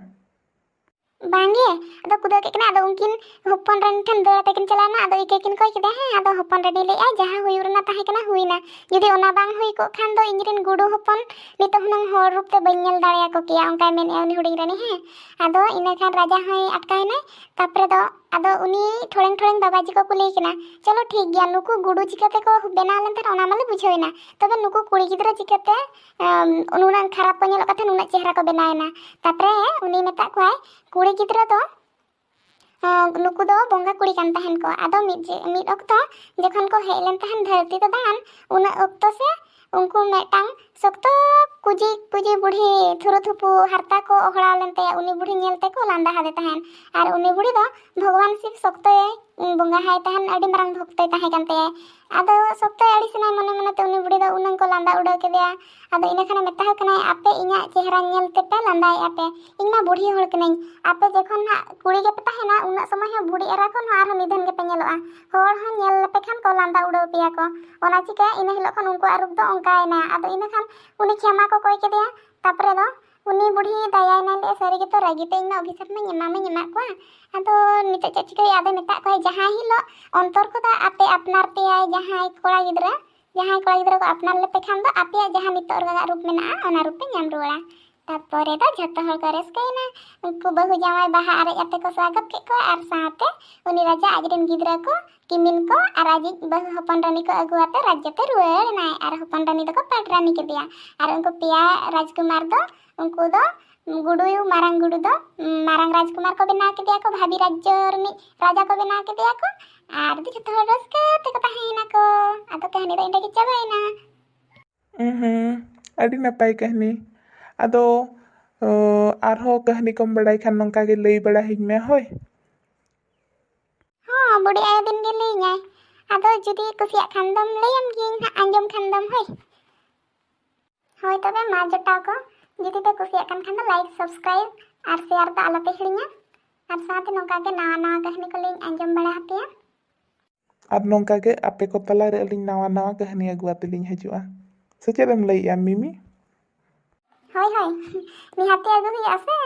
ᱵᱟᱝᱜᱮ, ᱟᱫᱚ ᱠᱩᱫᱟᱹᱣ ᱠᱮᱫ ᱠᱤᱱᱟ᱾ ᱟᱫᱚ ᱩᱱᱠᱤᱱ ᱦᱚᱯᱚᱱ ᱨᱟᱱᱤ ᱴᱷᱮᱱ ᱫᱟᱹᱲ ᱟᱛᱮ ᱠᱤᱱ ᱪᱟᱞᱟᱣ ᱮᱱᱟ᱾ ᱟᱫᱚ ᱤᱠᱟᱹ ᱠᱤᱱ ᱠᱚᱭ ᱠᱮᱫᱟ, ᱦᱮᱸ᱾ ᱟᱫᱚ ᱦᱚᱯᱚᱱ ᱨᱟᱱᱤ ᱞᱟᱹᱭᱮᱫᱼᱟᱭ, ᱡᱟᱦᱟᱸ ᱦᱩᱭᱩᱜ ᱨᱮᱱᱟᱜ ᱛᱟᱦᱮᱸ ᱠᱟᱱᱟ, ᱦᱩᱭᱱᱟ᱾ ᱡᱩᱫᱤ ᱚᱱᱟ ᱵᱟᱝ ᱦᱩᱭ ᱠᱚᱜ ᱠᱷᱟᱱ ᱫᱚ ᱤᱧᱨᱮᱱ ᱜᱩᱰᱩ ᱦᱚᱯᱚᱱ ᱱᱤᱛᱚᱜ ᱦᱩᱱᱟᱹᱝ ᱦᱚᱲ ᱨᱩᱯ ᱛᱮ ᱵᱟᱹᱧ ᱧᱮᱞ ᱫᱟᱲᱮᱭᱟᱠᱚ ᱠᱮᱭᱟ, ᱚᱱᱠᱟᱭ ᱢᱮᱱᱮᱫᱼᱟ ᱩᱱᱤ ᱦᱩᱰᱤᱧ ᱨᱟᱱᱤ, ᱦᱮᱸ᱾ ᱟᱫᱚ ᱤᱱᱟᱹ ᱠᱷᱟᱱ ᱨᱟᱡᱟ ᱦᱚᱸᱭ ᱟᱴᱠᱟᱣ ᱮᱱᱟᱭ᱾ ᱛᱟᱨᱯᱚᱨᱮ ᱫᱚ ᱟᱫᱚ ᱩᱱᱤ ᱴᱷᱚᱲᱮᱝ ᱴᱷᱚᱲᱮᱝ ᱵᱟᱵᱟᱡᱤ ᱠᱚ ᱠᱩᱞᱤᱭᱮ ᱠᱟᱱᱟ, ᱪᱚᱞᱚ ᱴᱷᱤᱠ ᱜᱮᱭᱟ, ᱱᱩᱠᱩ ᱜᱩᱰᱩ ᱪᱤᱠᱟᱹ ᱛᱮᱠᱚ ᱵᱮᱱᱟᱣ ᱞᱮᱱ ᱛᱟᱦᱮᱸᱫ ᱚᱱᱟ ᱢᱟᱞᱮ ᱵᱩᱡᱷᱟᱹᱣ ᱮᱱᱟ, ᱛᱚᱵᱮ ᱱᱩᱠᱩ ᱠᱩᱲᱤ ᱜᱤᱫᱽᱨᱟᱹ ᱪᱤᱠᱟᱹᱛᱮ ᱮᱢ, ᱱᱩᱱᱟᱹᱜ ᱠᱷᱟᱨᱟᱯ ᱠᱚ ᱧᱮᱞᱚᱜ ᱠᱟᱱ ᱛᱟᱦᱮᱸᱫ, ᱱᱩᱱᱟᱹᱜ ᱪᱮᱦᱨᱟ ᱠᱚ ᱵᱮᱱᱟᱣ ᱮᱱᱟ? ᱛᱟᱨᱯᱚᱨᱮ ᱩᱱᱤ ᱢᱮᱛᱟᱫ ᱠᱚᱣᱟᱭ, ᱠᱩᱲᱤ ᱜᱤᱫᱽᱨᱟᱹ ᱫᱚ ᱟᱸ, ᱱᱩᱠᱩ ᱫᱚ ᱵᱚᱸᱜᱟ ᱠᱩᱲᱤ ᱠᱟᱱ ᱛᱟᱦᱮᱱ ᱠᱚ᱾ ᱟᱫᱚ ᱢᱤᱫ ᱡᱮ-, ᱢᱤᱫ ᱚᱠᱛᱚ ᱡᱚᱠᱷᱚᱱ ᱠᱚ ᱦᱮᱡ ᱞᱮᱱ ᱛᱟᱦᱮᱱ ᱫᱷᱟᱹᱨᱛᱤ ᱛᱮ ᱫᱟᱬᱟᱱ, ᱩᱱᱟᱹᱜ ᱚᱠᱛᱚ ᱥᱮ ᱩᱱᱠᱩ ᱢᱤᱫᱴᱟᱝ ᱥᱚᱠᱛᱚ ᱠᱩᱡᱤ ᱠᱩᱡᱤ ᱵᱩᱲᱦᱤ ᱛᱷᱩᱨᱩ ᱛᱷᱩᱯᱩ ᱦᱟᱨᱛᱟ ᱠᱚ ᱚᱦᱲᱟᱣ ᱞᱮᱱ ᱛᱟᱭᱟ᱾ ᱩᱱᱤ ᱵᱩᱲᱦᱤ ᱧᱮᱞ ᱛᱮᱠᱚ ᱞᱟᱸᱫᱟ ᱟᱫᱮ ᱛᱟᱦᱮᱱ᱾ ᱟᱨ ᱩᱱᱤ ᱵᱩᱲᱦᱤ ᱫᱚ ᱵᱷᱚᱜᱚᱵᱟᱱ ᱥᱤᱵ ᱥᱚᱠᱛᱚᱭ ᱵᱚᱸᱜᱟ ᱦᱟᱭ ᱛᱟᱦᱮᱱ, ᱟᱹᱰᱤ ᱢᱟᱨᱟᱝ ᱵᱷᱚᱠᱛᱚᱭ ᱛᱟᱦᱮᱸ ᱠᱟᱱ ᱛᱟᱭᱟ᱾ ᱟᱫᱚ ᱥᱚᱠᱛᱚᱭ ᱟᱹᱲᱤᱥᱮᱱᱟᱭ ᱢᱚᱱᱮ ᱢᱚᱱᱮᱛᱮ ᱩᱱᱤ ᱵᱩᱲᱦᱤ ᱫᱚ ᱩᱱᱟᱹᱝ ᱠᱚ ᱞᱟᱸᱫᱟ ᱩᱰᱟᱹᱣ ᱠᱮᱫᱮᱭᱟ᱾ ᱟᱫᱚ ᱤᱱᱟᱹ ᱠᱷᱟᱱᱮ ᱢᱮᱛᱟ ᱠᱚ ᱠᱟᱱᱟᱭ, ᱟᱯᱮ ᱤᱧᱟᱹᱜ ᱪᱮᱦᱨᱟ ᱧᱮᱞ ᱛᱮᱯᱮ ᱞᱟᱸᱫᱟᱭᱮᱫᱼᱟ ᱯᱮ, ᱤᱧ ᱢᱟ ᱵᱩᱲᱦᱤ ᱦᱚᱲ ᱠᱟᱹᱱᱟᱹᱧ᱾ ᱟᱯᱮ ᱡᱚᱠᱷᱚᱱ ᱦᱟᱸᱜ ᱠᱩᱲᱤ ᱜᱮᱯᱮ ᱛᱟᱦᱮᱱᱟ, ᱩᱱᱟᱹᱜ ᱥᱚᱢᱚᱭ ᱦᱚᱸ ᱵᱩᱲᱦᱤ ᱮᱨᱟ ᱠᱷᱚᱱ ᱦᱚᱸ ᱟᱨᱦᱚᱸ ᱱᱤᱫᱷᱟᱹᱱ ᱜᱮᱯᱮ ᱧᱮᱞᱚᱜᱼᱟ᱾ ᱦᱚᱲ ᱦᱚᱸ ᱧᱮᱞ ᱞᱮᱯᱮ ᱠᱷᱟᱱ ᱠᱚ ᱞᱟᱸᱫᱟ ᱩᱰᱟᱹᱣ ᱯᱮᱭᱟ ᱠᱚ᱾ ᱚᱱᱟ ᱪᱤᱠᱟᱹ ᱤᱱᱟᱹ ᱦᱤᱞᱳᱜ ᱠᱷᱚᱱ ᱩᱱᱠᱩᱣᱟᱜ ᱨᱩᱯ ᱫᱚ ᱚᱱᱠᱟᱭᱮᱱᱟ᱾ ᱟᱫᱚ ᱤᱱᱟᱹ ᱠᱷᱟᱱ ᱩᱱᱤ ᱠᱷᱮᱢᱟ ᱠᱚ ᱠᱚᱭ ᱠᱮᱫᱮᱭᱟ᱾ ᱛᱟᱨᱯᱚᱨᱮ ᱫᱚ ᱩᱱᱤ ᱵᱩᱲᱦᱤ ᱫᱟᱭᱟᱭᱮᱱᱟᱭ, ᱞᱟᱹᱭᱮᱫᱼᱟ, ᱥᱟᱹᱨᱤ ᱜᱮᱛᱚ ᱨᱟᱹᱜᱤ ᱛᱮ ᱤᱧ ᱢᱟ ᱚᱵᱷᱤᱥᱟᱯ ᱢᱟᱧ ᱮᱢᱟ ᱢᱟᱧ ᱮᱢᱟᱫ ᱠᱚᱣᱟ᱾ ᱟᱫᱚ ᱱᱤᱛᱚᱜ ᱪᱮᱫ ᱪᱤᱠᱟᱹᱭᱟ? ᱟᱫᱚᱭ ᱢᱮᱛᱟᱫ ᱠᱚᱣᱟᱭ, ᱡᱟᱦᱟᱸᱭ ᱦᱤᱞᱳᱜ ᱚᱱᱛᱚᱨ ᱠᱷᱚᱱᱟᱜ ᱟᱯᱮ ᱟᱯᱱᱟᱨ ᱯᱮᱭᱟᱭ ᱡᱟᱦᱟᱸᱭ ᱠᱚᱲᱟ ᱜᱤᱫᱽᱨᱟᱹ, ᱡᱟᱦᱟᱸᱭ ᱠᱚᱲᱟ ᱜᱤᱫᱽᱨᱟᱹ ᱠᱚ ᱟᱯᱱᱟᱨ ᱞᱮᱯᱮ ᱠᱷᱟᱱ ᱫᱚ ᱟᱯᱮᱭᱟᱜ ᱡᱟᱦᱟᱸ ᱱᱤᱛᱚᱜ ᱨᱮᱱᱟᱜ ᱨᱩᱯ ᱢᱮᱱᱟᱜᱼᱟ, ᱚᱱᱟ ᱨᱩᱯ ᱯᱮ ᱧᱟᱢ ᱨᱩᱣᱟᱹᱲᱟ᱾ ᱛᱟᱨᱯᱚᱨᱮ ᱫᱚ ᱡᱷᱚᱛᱚ ᱦᱚᱲ ᱠᱚ ᱨᱟᱹᱥᱠᱟᱹᱭᱮᱱᱟ᱾ ᱩᱱᱠᱩ ᱵᱟᱹᱦᱩ ᱡᱟᱶᱟᱭ ᱵᱟᱦᱟ ᱟᱨᱮᱡ ᱟᱛᱮ ᱠᱚ ᱥᱟᱜᱚᱛ ᱠᱮᱫ ᱠᱚᱣᱟ ᱟᱨ ᱥᱟᱶᱛᱮ ᱩᱱᱤ ᱨᱟᱡᱟ ᱟᱡᱨᱮᱱ ᱜᱤᱫᱽᱨᱟᱹ ᱠᱚ, ᱠᱤᱢᱤᱱ ᱠᱚ ᱟᱨ ᱟᱡᱤᱡ ᱵᱟᱹᱦᱩ ᱦᱚᱯᱚᱱ ᱨᱟᱹᱱᱤ ᱠᱚ ᱟᱹᱜᱩ ᱟᱛᱮ ᱨᱟᱡᱽᱡᱚ ᱛᱮ ᱨᱩᱣᱟᱹᱲ ᱮᱱᱟᱭ᱾ ᱟᱨ ᱦᱚᱯᱚᱱ ᱨᱟᱹᱱᱤ ᱫᱚᱠᱚ ᱯᱟᱴ ᱨᱟᱹᱱᱤ ᱠᱮᱫᱮᱭᱟ᱾ ᱟᱨ ᱩᱱᱠᱩ ᱯᱮᱭᱟ ᱨᱟᱡᱽᱠᱩᱢᱟᱨ ᱫᱚ, ᱩᱱᱠᱩ ᱫᱚ ᱜᱩᱰᱩ, ᱢᱟᱨᱟᱝ ᱜᱩᱰᱩ ᱫᱚ, ᱩᱸ, ᱢᱟᱨᱟᱝ ᱨᱟᱡᱽᱠᱩᱢᱟᱨ ᱠᱚ ᱵᱮᱱᱟᱣ ᱠᱮᱫᱮᱭᱟ ᱠᱚ, ᱵᱷᱟᱵᱤ ᱨᱟᱡᱽᱡᱚ ᱨᱤᱱᱤᱡ ᱨᱟᱡᱟ ᱠᱚ ᱵᱮᱱᱟᱣ ᱠᱮᱫᱮᱭᱟ ᱠᱚ᱾ ᱟᱨ ᱫᱚ ᱡᱷᱚᱛᱚ ᱦᱚᱲ ᱨᱟᱹᱥᱠᱟᱹ ᱛᱮᱠᱚ ᱛᱟᱦᱮᱸᱭᱮᱱᱟ ᱠᱚ᱾ ᱟᱫᱚ ᱠᱟᱹᱦᱱᱤ ᱫᱚ ᱤᱱᱟᱹ ᱜᱮ ᱪᱟᱵᱟᱭᱮᱱᱟ᱾ ᱦᱩᱸ, ᱟᱹᱰᱤ ᱱᱟᱯᱟᱭ ᱠᱟᱹᱦᱱᱤ᱾ ᱟᱫᱚ, ᱚ, ᱟᱨᱦᱚᱸ ᱠᱟᱹᱦᱱᱤ ᱠᱚᱢ ᱵᱟᱲᱟᱭ ᱠᱷᱟᱱ ᱱᱚᱝᱠᱟ ᱜᱮ ᱞᱟᱹᱭ ᱵᱟᱲᱟ ᱟᱹᱧ ᱢᱮ, ᱦᱳᱭ᱾ ᱦᱚᱸ, ᱵᱩᱰᱤ ᱟᱭᱳ ᱫᱤᱱ ᱜᱮ ᱞᱟᱹᱭᱟᱹᱧᱟᱭ᱾ ᱟᱫᱚ ᱡᱩᱫᱤ ᱠᱩᱥᱤᱭᱟᱜ ᱠᱷᱟᱱ ᱫᱚᱢ ᱞᱟᱹᱭᱟᱢ ᱜᱤᱭᱟᱹᱧ ᱦᱟᱸᱜ, ᱟᱸᱡᱚᱢ ᱠᱷᱟᱱ ᱫᱚᱢ᱾ ᱦᱳᱭ᱾ ᱦᱳᱭ ᱛᱚᱵᱮ ᱢᱟ ᱡᱚᱴᱟᱣ ᱠᱚ, ᱡᱩᱫᱤ ᱯᱮ ᱠᱩᱥᱤᱭᱟᱜ ᱠᱟᱱ ᱠᱷᱟᱱ ᱫᱚ like, subscribe ᱟᱨ share ᱫᱚ ᱟᱞᱚᱯᱮ ᱦᱤᱲᱤᱧᱟ᱾ ᱟᱨ ᱥᱟᱶᱛᱮ ᱱᱚᱝᱠᱟ ᱜᱮ ᱱᱟᱣᱟ ᱱᱟᱣᱟ ᱠᱟᱹᱦᱱᱤ ᱠᱚᱞᱤᱧ ᱟᱸᱡᱚᱢ ᱵᱟᱲᱟ ᱟᱯᱮᱭᱟ᱾ ᱟᱨ ᱱᱚᱝᱠᱟ ᱜᱮ ᱟᱯᱮ ᱠᱚ ᱛᱟᱞᱟᱨᱮ ᱟᱹᱞᱤᱧ ᱱᱟᱣᱟ ᱱᱟᱣᱟ ᱠᱟᱹᱦᱱᱤ ᱟᱹᱜᱩ ᱟᱛᱮ ᱞᱤᱧ ᱦᱤᱡᱩᱜᱼᱟ᱾ ᱥᱮ ᱪᱮᱫ ᱮᱢ ᱞᱟᱹᱭᱮᱜᱼᱟ ᱢᱤᱢᱤ? ᱦᱳᱭ, ᱦᱳᱭ᱾ ᱱᱤᱦᱟᱹᱛᱤ ᱟᱹᱜᱩ ᱦᱩᱭᱩᱜᱼᱟ ᱥᱮ᱾